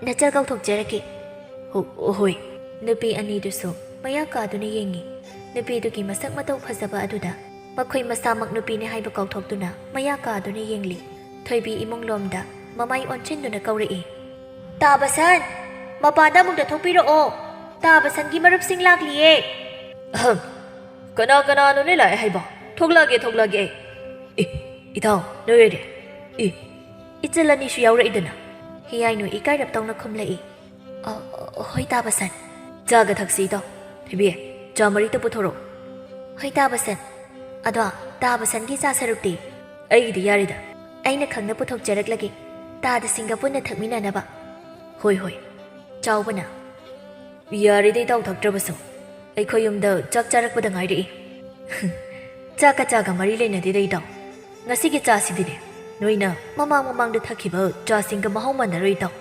ꯅꯆꯜ ꯀꯧꯊꯣꯛꯆꯔꯛꯀꯦ꯫" "ꯍꯣ-, ꯍꯣꯏ꯫" ꯅꯨꯄꯤ ꯑꯅꯤꯗꯨꯁꯨ ꯃꯌꯥ ꯀꯥꯗꯨꯅ ꯌꯦꯡꯉꯤ꯫ ꯅꯨꯄꯤꯗꯨꯒꯤ ꯃꯁꯛ ꯃꯇꯧ ꯐꯖꯕ ꯑꯗꯨꯗ ꯃꯈꯣꯏ ꯃꯁꯥꯃꯛ ꯅꯨꯄꯤꯅꯤ ꯍꯥꯏꯕ ꯀꯥꯎꯊꯣꯛꯇꯨꯅ ꯃꯌꯥ ꯀꯥꯗꯨꯅ ꯌꯦꯡꯂꯤ꯫ ꯊꯣꯏꯕꯤ ꯏꯃꯨꯡꯂꯣꯝꯗ ꯃꯃꯥꯏ ꯑꯣꯟꯁꯤꯟꯗꯨꯅ ꯀꯧꯔꯛꯏ꯫ ꯇꯥꯕꯁꯟ, ꯃꯄꯥꯟꯗ ꯑꯃꯨꯛꯇ ꯊꯣꯛꯄꯤꯔꯛꯑꯣ꯫ ꯇꯥꯕꯁꯟꯒꯤ ꯃꯔꯨꯞꯁꯤꯡ ꯂꯥꯛꯂꯤꯌꯦ꯫ ꯑꯍꯝ, ꯀꯅꯥ ꯀꯅꯥꯅꯣꯅꯦ ꯂꯥꯛꯑꯦ ꯍꯥꯏꯕ? ꯊꯣꯛꯂꯛꯑꯒꯦ, ꯊꯣꯛꯂꯛꯑꯒꯦ ꯑꯩ꯫ ꯑꯦ, ꯏꯇꯥꯎ, ꯅꯣꯏ ꯑꯣꯏꯔꯦ꯫ ꯑꯦ, ꯏꯆꯜ ꯑꯅꯤꯁꯨ ꯌꯥꯎꯔꯛꯏꯗꯅ꯫ ꯍꯤꯌꯥꯏꯅꯨ ꯏꯀꯥꯏꯔꯞ ꯇꯧꯅ ꯈꯨꯝꯂꯛꯏ꯫ "ꯑ, ꯍꯣꯏ ꯇꯥꯕꯁꯟ꯫ ꯆꯥꯒ ꯊꯛꯁꯤ ꯏꯇꯥꯎ꯫ ꯊꯣꯏꯕꯤ, ꯆꯥ ꯃꯔꯤꯇ ꯄꯨꯊꯣꯔꯛꯑꯣ꯫" "ꯍꯣꯏ ꯇꯥꯕꯁꯟ꯫ ꯑꯗꯣ ꯇꯥꯕꯁꯟꯒꯤ ꯆꯥ ꯁꯔꯨꯛꯇꯤ?" "ꯑꯩꯒꯤꯗꯤ ꯌꯥꯔꯦꯗ꯫ ꯑꯩꯅ ꯈꯪꯅ ꯄꯨꯊꯣꯛꯆꯔꯛꯂꯒꯦ, ꯇꯥꯗꯁꯤꯡꯒ ꯄꯨꯟꯅ ꯊꯛꯃꯤꯟꯅꯅꯕ꯫" "ꯍꯣꯏ, ꯍꯣꯏ꯫" ꯆꯥꯎꯕꯅ, "ꯌꯥꯔꯦꯗ ꯏꯇꯥꯎ ꯊꯛꯇ꯭ꯔꯕꯁꯨ꯫ ꯑꯩꯈꯣꯏ ꯌꯨꯝꯗ ꯆꯥꯛ ꯆꯥꯔꯛꯄꯗ ꯉꯥꯏꯔꯛꯏ꯫" "ꯆꯥꯛꯀ ꯆꯥꯒ ꯃꯔꯤ ꯂꯩꯅꯗꯦꯗ ꯏꯇꯥꯎ꯫ ꯉꯁꯤꯒꯤ ꯆꯥꯁꯤꯗꯤꯅꯦ, ꯅꯣꯏꯅ ꯃꯃꯥꯡ ꯃꯃꯥꯡꯗ ꯊꯛꯈꯤꯕ ꯆꯥꯁꯤꯡꯒ ꯃꯍꯥꯎ ꯃꯥꯟꯅꯔꯣꯏ ꯏꯇꯥꯎ꯫"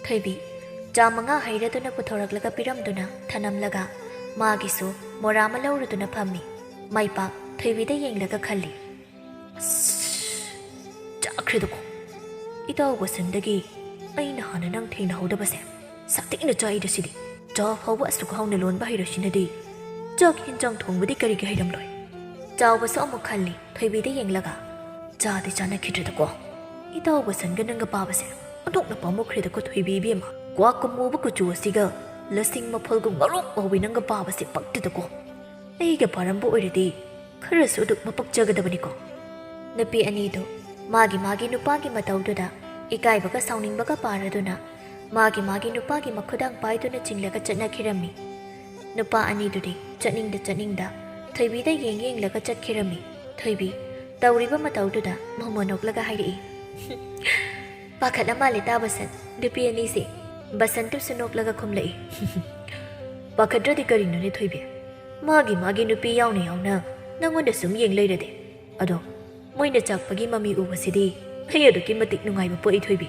ꯊꯣꯏꯕꯤ ꯆꯥ ꯃꯉꯥ ꯍꯩꯔꯗꯨꯅ ꯄꯨꯊꯣꯔꯛꯂꯒ ꯄꯤꯔꯝꯗꯨꯅ ꯊꯅꯝꯂꯒ ꯃꯥꯒꯤꯁꯨ ꯃꯣꯔꯥ ꯑꯃ ꯂꯧꯔꯨꯗꯨꯅ ꯐꯝꯃꯤ꯫ ꯃꯥꯏꯄꯥꯛ ꯊꯣꯏꯕꯤꯗ ꯌꯦꯡꯂꯒ ꯈꯜꯂꯤ꯫ "ꯑꯁ, ꯆꯥꯈ꯭ꯔꯦꯗꯀꯣ꯫ ꯏꯇꯥꯎ ꯕꯁꯟꯗꯒꯤ ꯑꯩꯅ ꯍꯥꯟꯅ ꯅꯪ ꯊꯦꯡꯅꯍꯧꯗꯕꯁꯦ ꯁꯥꯊꯤꯅ ꯆꯥꯛꯏꯗ ꯁꯤꯗꯤ꯫ ꯆꯥ ꯐꯥꯎꯕ ꯑꯁꯨꯛ ꯍꯥꯎꯅ ꯂꯣꯟꯕ ꯍꯩꯔꯁꯤꯅꯗꯤ ꯆꯥꯛ ꯍꯦꯟꯖꯥꯡ ꯊꯣꯡꯕꯗꯤ ꯀꯔꯤꯒꯤ ꯍꯩꯔꯝꯂꯣꯏ?" ꯆꯥꯎꯕꯁꯨ ꯑꯃꯨꯛ ꯈꯜꯂꯤ, ꯊꯣꯏꯕꯤꯗ ꯌꯦꯡꯂꯒ꯫ "ꯆꯥꯗꯤ ꯆꯥꯅꯈꯤꯗ꯭ꯔꯦꯗꯀꯣ꯫ ꯏꯇꯥꯎ ꯕꯁꯟꯒ ꯅꯪꯒ ꯄꯥꯕꯁꯦ ꯑꯣꯟꯊꯣꯛꯅ ꯄꯥꯝꯃꯨꯈ꯭ꯔꯦꯗꯀꯣ ꯊꯣꯏꯕꯤ ꯏꯕꯦꯝꯃ꯫ ꯀ꯭ꯋꯥꯛ ꯀꯨꯝꯃꯨꯕ ꯀꯨꯆꯨ ꯑꯁꯤꯒ ꯂꯁꯤꯡ ꯃꯐꯣꯜꯒꯨꯝ ꯉꯧꯔꯣꯛ ꯉꯧꯕꯤ ꯅꯪꯒ ꯄꯥꯕꯁꯦ ꯄꯛꯇꯦꯗꯀꯣ꯫ ꯑꯩꯒ ꯄꯥꯔꯝꯕ ꯑꯣꯏꯔꯗꯤ ꯈꯔꯁꯨ ꯑꯗꯨꯛ ꯃꯄꯛꯆꯒꯗꯕꯅꯤꯀꯣ꯫" ꯅꯨꯄꯤ ꯑꯅꯤꯗꯨ ꯃꯥꯒꯤ ꯃꯥꯒꯤ ꯅꯨꯄꯥꯒꯤ ꯃꯇꯧꯗꯨꯗ ꯏꯀꯥꯏꯕꯒ ꯁꯥꯎꯅꯤꯡꯕꯒ ꯄꯥꯔꯗꯨꯅ ꯃꯥꯒꯤ ꯃꯥꯒꯤ ꯅꯨꯄꯥꯒꯤ ꯃꯈꯨꯗꯥꯡ ꯄꯥꯏꯗꯨꯅ ꯆꯤꯡꯂꯒ ꯆꯠꯅꯈꯤꯔꯝꯃꯤ꯫ ꯅꯨꯄꯥ ꯑꯅꯤꯗꯨꯗꯤ ꯆꯠꯅꯤꯡꯗ ꯆꯠꯅꯤꯡꯗ ꯊꯣꯏꯕꯤꯗ ꯌꯦꯡ ꯌꯦꯡꯂꯒ ꯆꯠꯈꯤꯔꯝꯃꯤ꯫ ꯊꯣꯏꯕꯤ ꯇꯧꯔꯤꯕ ꯃꯇꯧꯗꯨꯗ ꯃꯣꯃꯣ ꯅꯣꯛꯂꯒ ꯍꯥꯏꯔꯛꯏ, "ꯄꯥꯈꯠꯂ ꯃꯥꯜꯂꯦ ꯇꯥ ꯕꯁꯟ, ꯅꯨꯄꯤ ꯑꯅꯤꯁꯦ꯫" ꯕꯁꯟꯇꯨꯁꯨ ꯅꯣꯛꯂꯒ ꯈꯨꯝꯂꯛꯏ, "ꯄꯥꯈꯠꯇ꯭ꯔꯗꯤ ꯀꯔꯤꯅꯣꯅꯦ ꯊꯣꯏꯕꯤ? ꯃꯥꯒꯤ ꯃꯥꯒꯤ ꯅꯨꯄꯤ ꯌꯥꯎꯅ ꯌꯥꯎꯅ ꯅꯪꯉꯣꯟꯗ ꯁꯨꯝ ꯌꯦꯡ ꯂꯩꯔꯗꯤ꯫ ꯑꯗꯣ ꯃꯣꯏꯅ ꯆꯥꯛꯄꯒꯤ ꯃꯃꯤ ꯎꯕꯁꯤꯗꯤ ꯑꯩ ꯑꯗꯨꯛꯀꯤ ꯃꯇꯤꯛ ꯅꯨꯡꯉꯥꯏꯕ ꯄꯣꯛꯏ ꯊꯣꯏꯕꯤ꯫"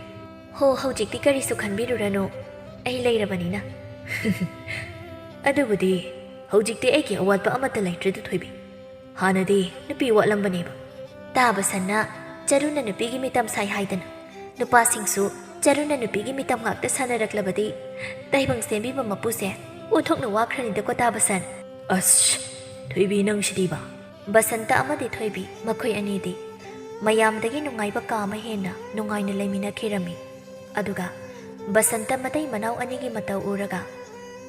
"ꯍꯣ, ꯍꯧꯖꯤꯛꯇꯤ ꯀꯔꯤꯁꯨ ꯈꯟꯕꯤꯔꯨꯔꯅꯨ, ꯑꯩ ꯂꯩꯔꯕꯅꯤꯅ꯫" "ꯑꯗꯨꯕꯨꯗꯤ ꯍꯧꯖꯤꯛꯇꯤ ꯑꯩꯒꯤ ꯑꯋꯥꯠꯄ ꯑꯃꯠꯇ ꯂꯩꯇ꯭ꯔꯦꯗ ꯊꯣꯏꯕꯤ꯫ ꯍꯥꯟꯅꯗꯤ ꯅꯨꯄꯤ ꯋꯥꯠꯂꯝꯕꯅꯦꯕ꯫ ꯇꯥ ꯕꯁꯟꯅ ꯆꯔꯨꯅ ꯅꯨꯄꯤꯒꯤ ꯃꯤꯇꯝ ꯁꯥꯏ ꯍꯥꯏꯗꯅ ꯅꯨꯄꯥꯁꯤꯡꯁꯨ ꯆꯔꯨꯅ ꯅꯨꯄꯤꯒꯤ ꯃꯤꯇꯝ ꯉꯥꯛꯇ ꯁꯥꯟꯅꯔꯛꯂꯕꯗꯤ ꯇꯥꯏꯕꯪ ꯁꯦꯝꯕꯤꯕ ꯃꯄꯨꯁꯦ ꯑꯣꯟꯊꯣꯛꯅ ꯋꯥꯈ꯭ꯔꯅꯤꯗꯀꯣ ꯇꯥ ꯕꯁꯟ꯫" "ꯑꯁ, ꯊꯣꯏꯕꯤ ꯅꯪꯁꯤꯗꯤꯕ꯫" ꯕꯁꯟꯇ ꯑꯃꯗꯤ ꯊꯣꯏꯕꯤ ꯃꯈꯣꯏ ꯑꯅꯤꯗꯤ ꯃꯌꯥꯝꯗꯒꯤ ꯅꯨꯡꯉꯥꯏꯕ ꯀꯥ ꯑꯃ ꯍꯦꯟꯅ ꯅꯨꯡꯉꯥꯏꯅ ꯂꯩꯃꯤꯟꯅꯈꯤꯔꯝꯃꯤ꯫ ꯑꯗꯨꯒ ꯕꯁꯟꯇ ꯃꯇꯩ ꯃꯅꯥꯎ ꯑꯅꯤꯒꯤ ꯃꯇꯧ ꯎꯔꯒ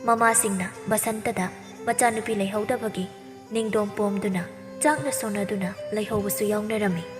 ꯃꯃꯥꯁꯤꯡꯅ ꯕꯁꯟꯇꯗ ꯃꯆꯥꯅꯨꯄꯤ ꯂꯩꯍꯧꯗꯕꯒꯤ ꯅꯤꯡꯗꯣꯝ ꯄꯣꯝꯗꯨꯅ ꯆꯥꯛꯅ ꯁꯣꯟꯅꯗꯨꯅ ꯂꯩꯍꯧꯕꯁꯨ ꯌꯥꯎꯅꯔꯝꯃꯤ꯫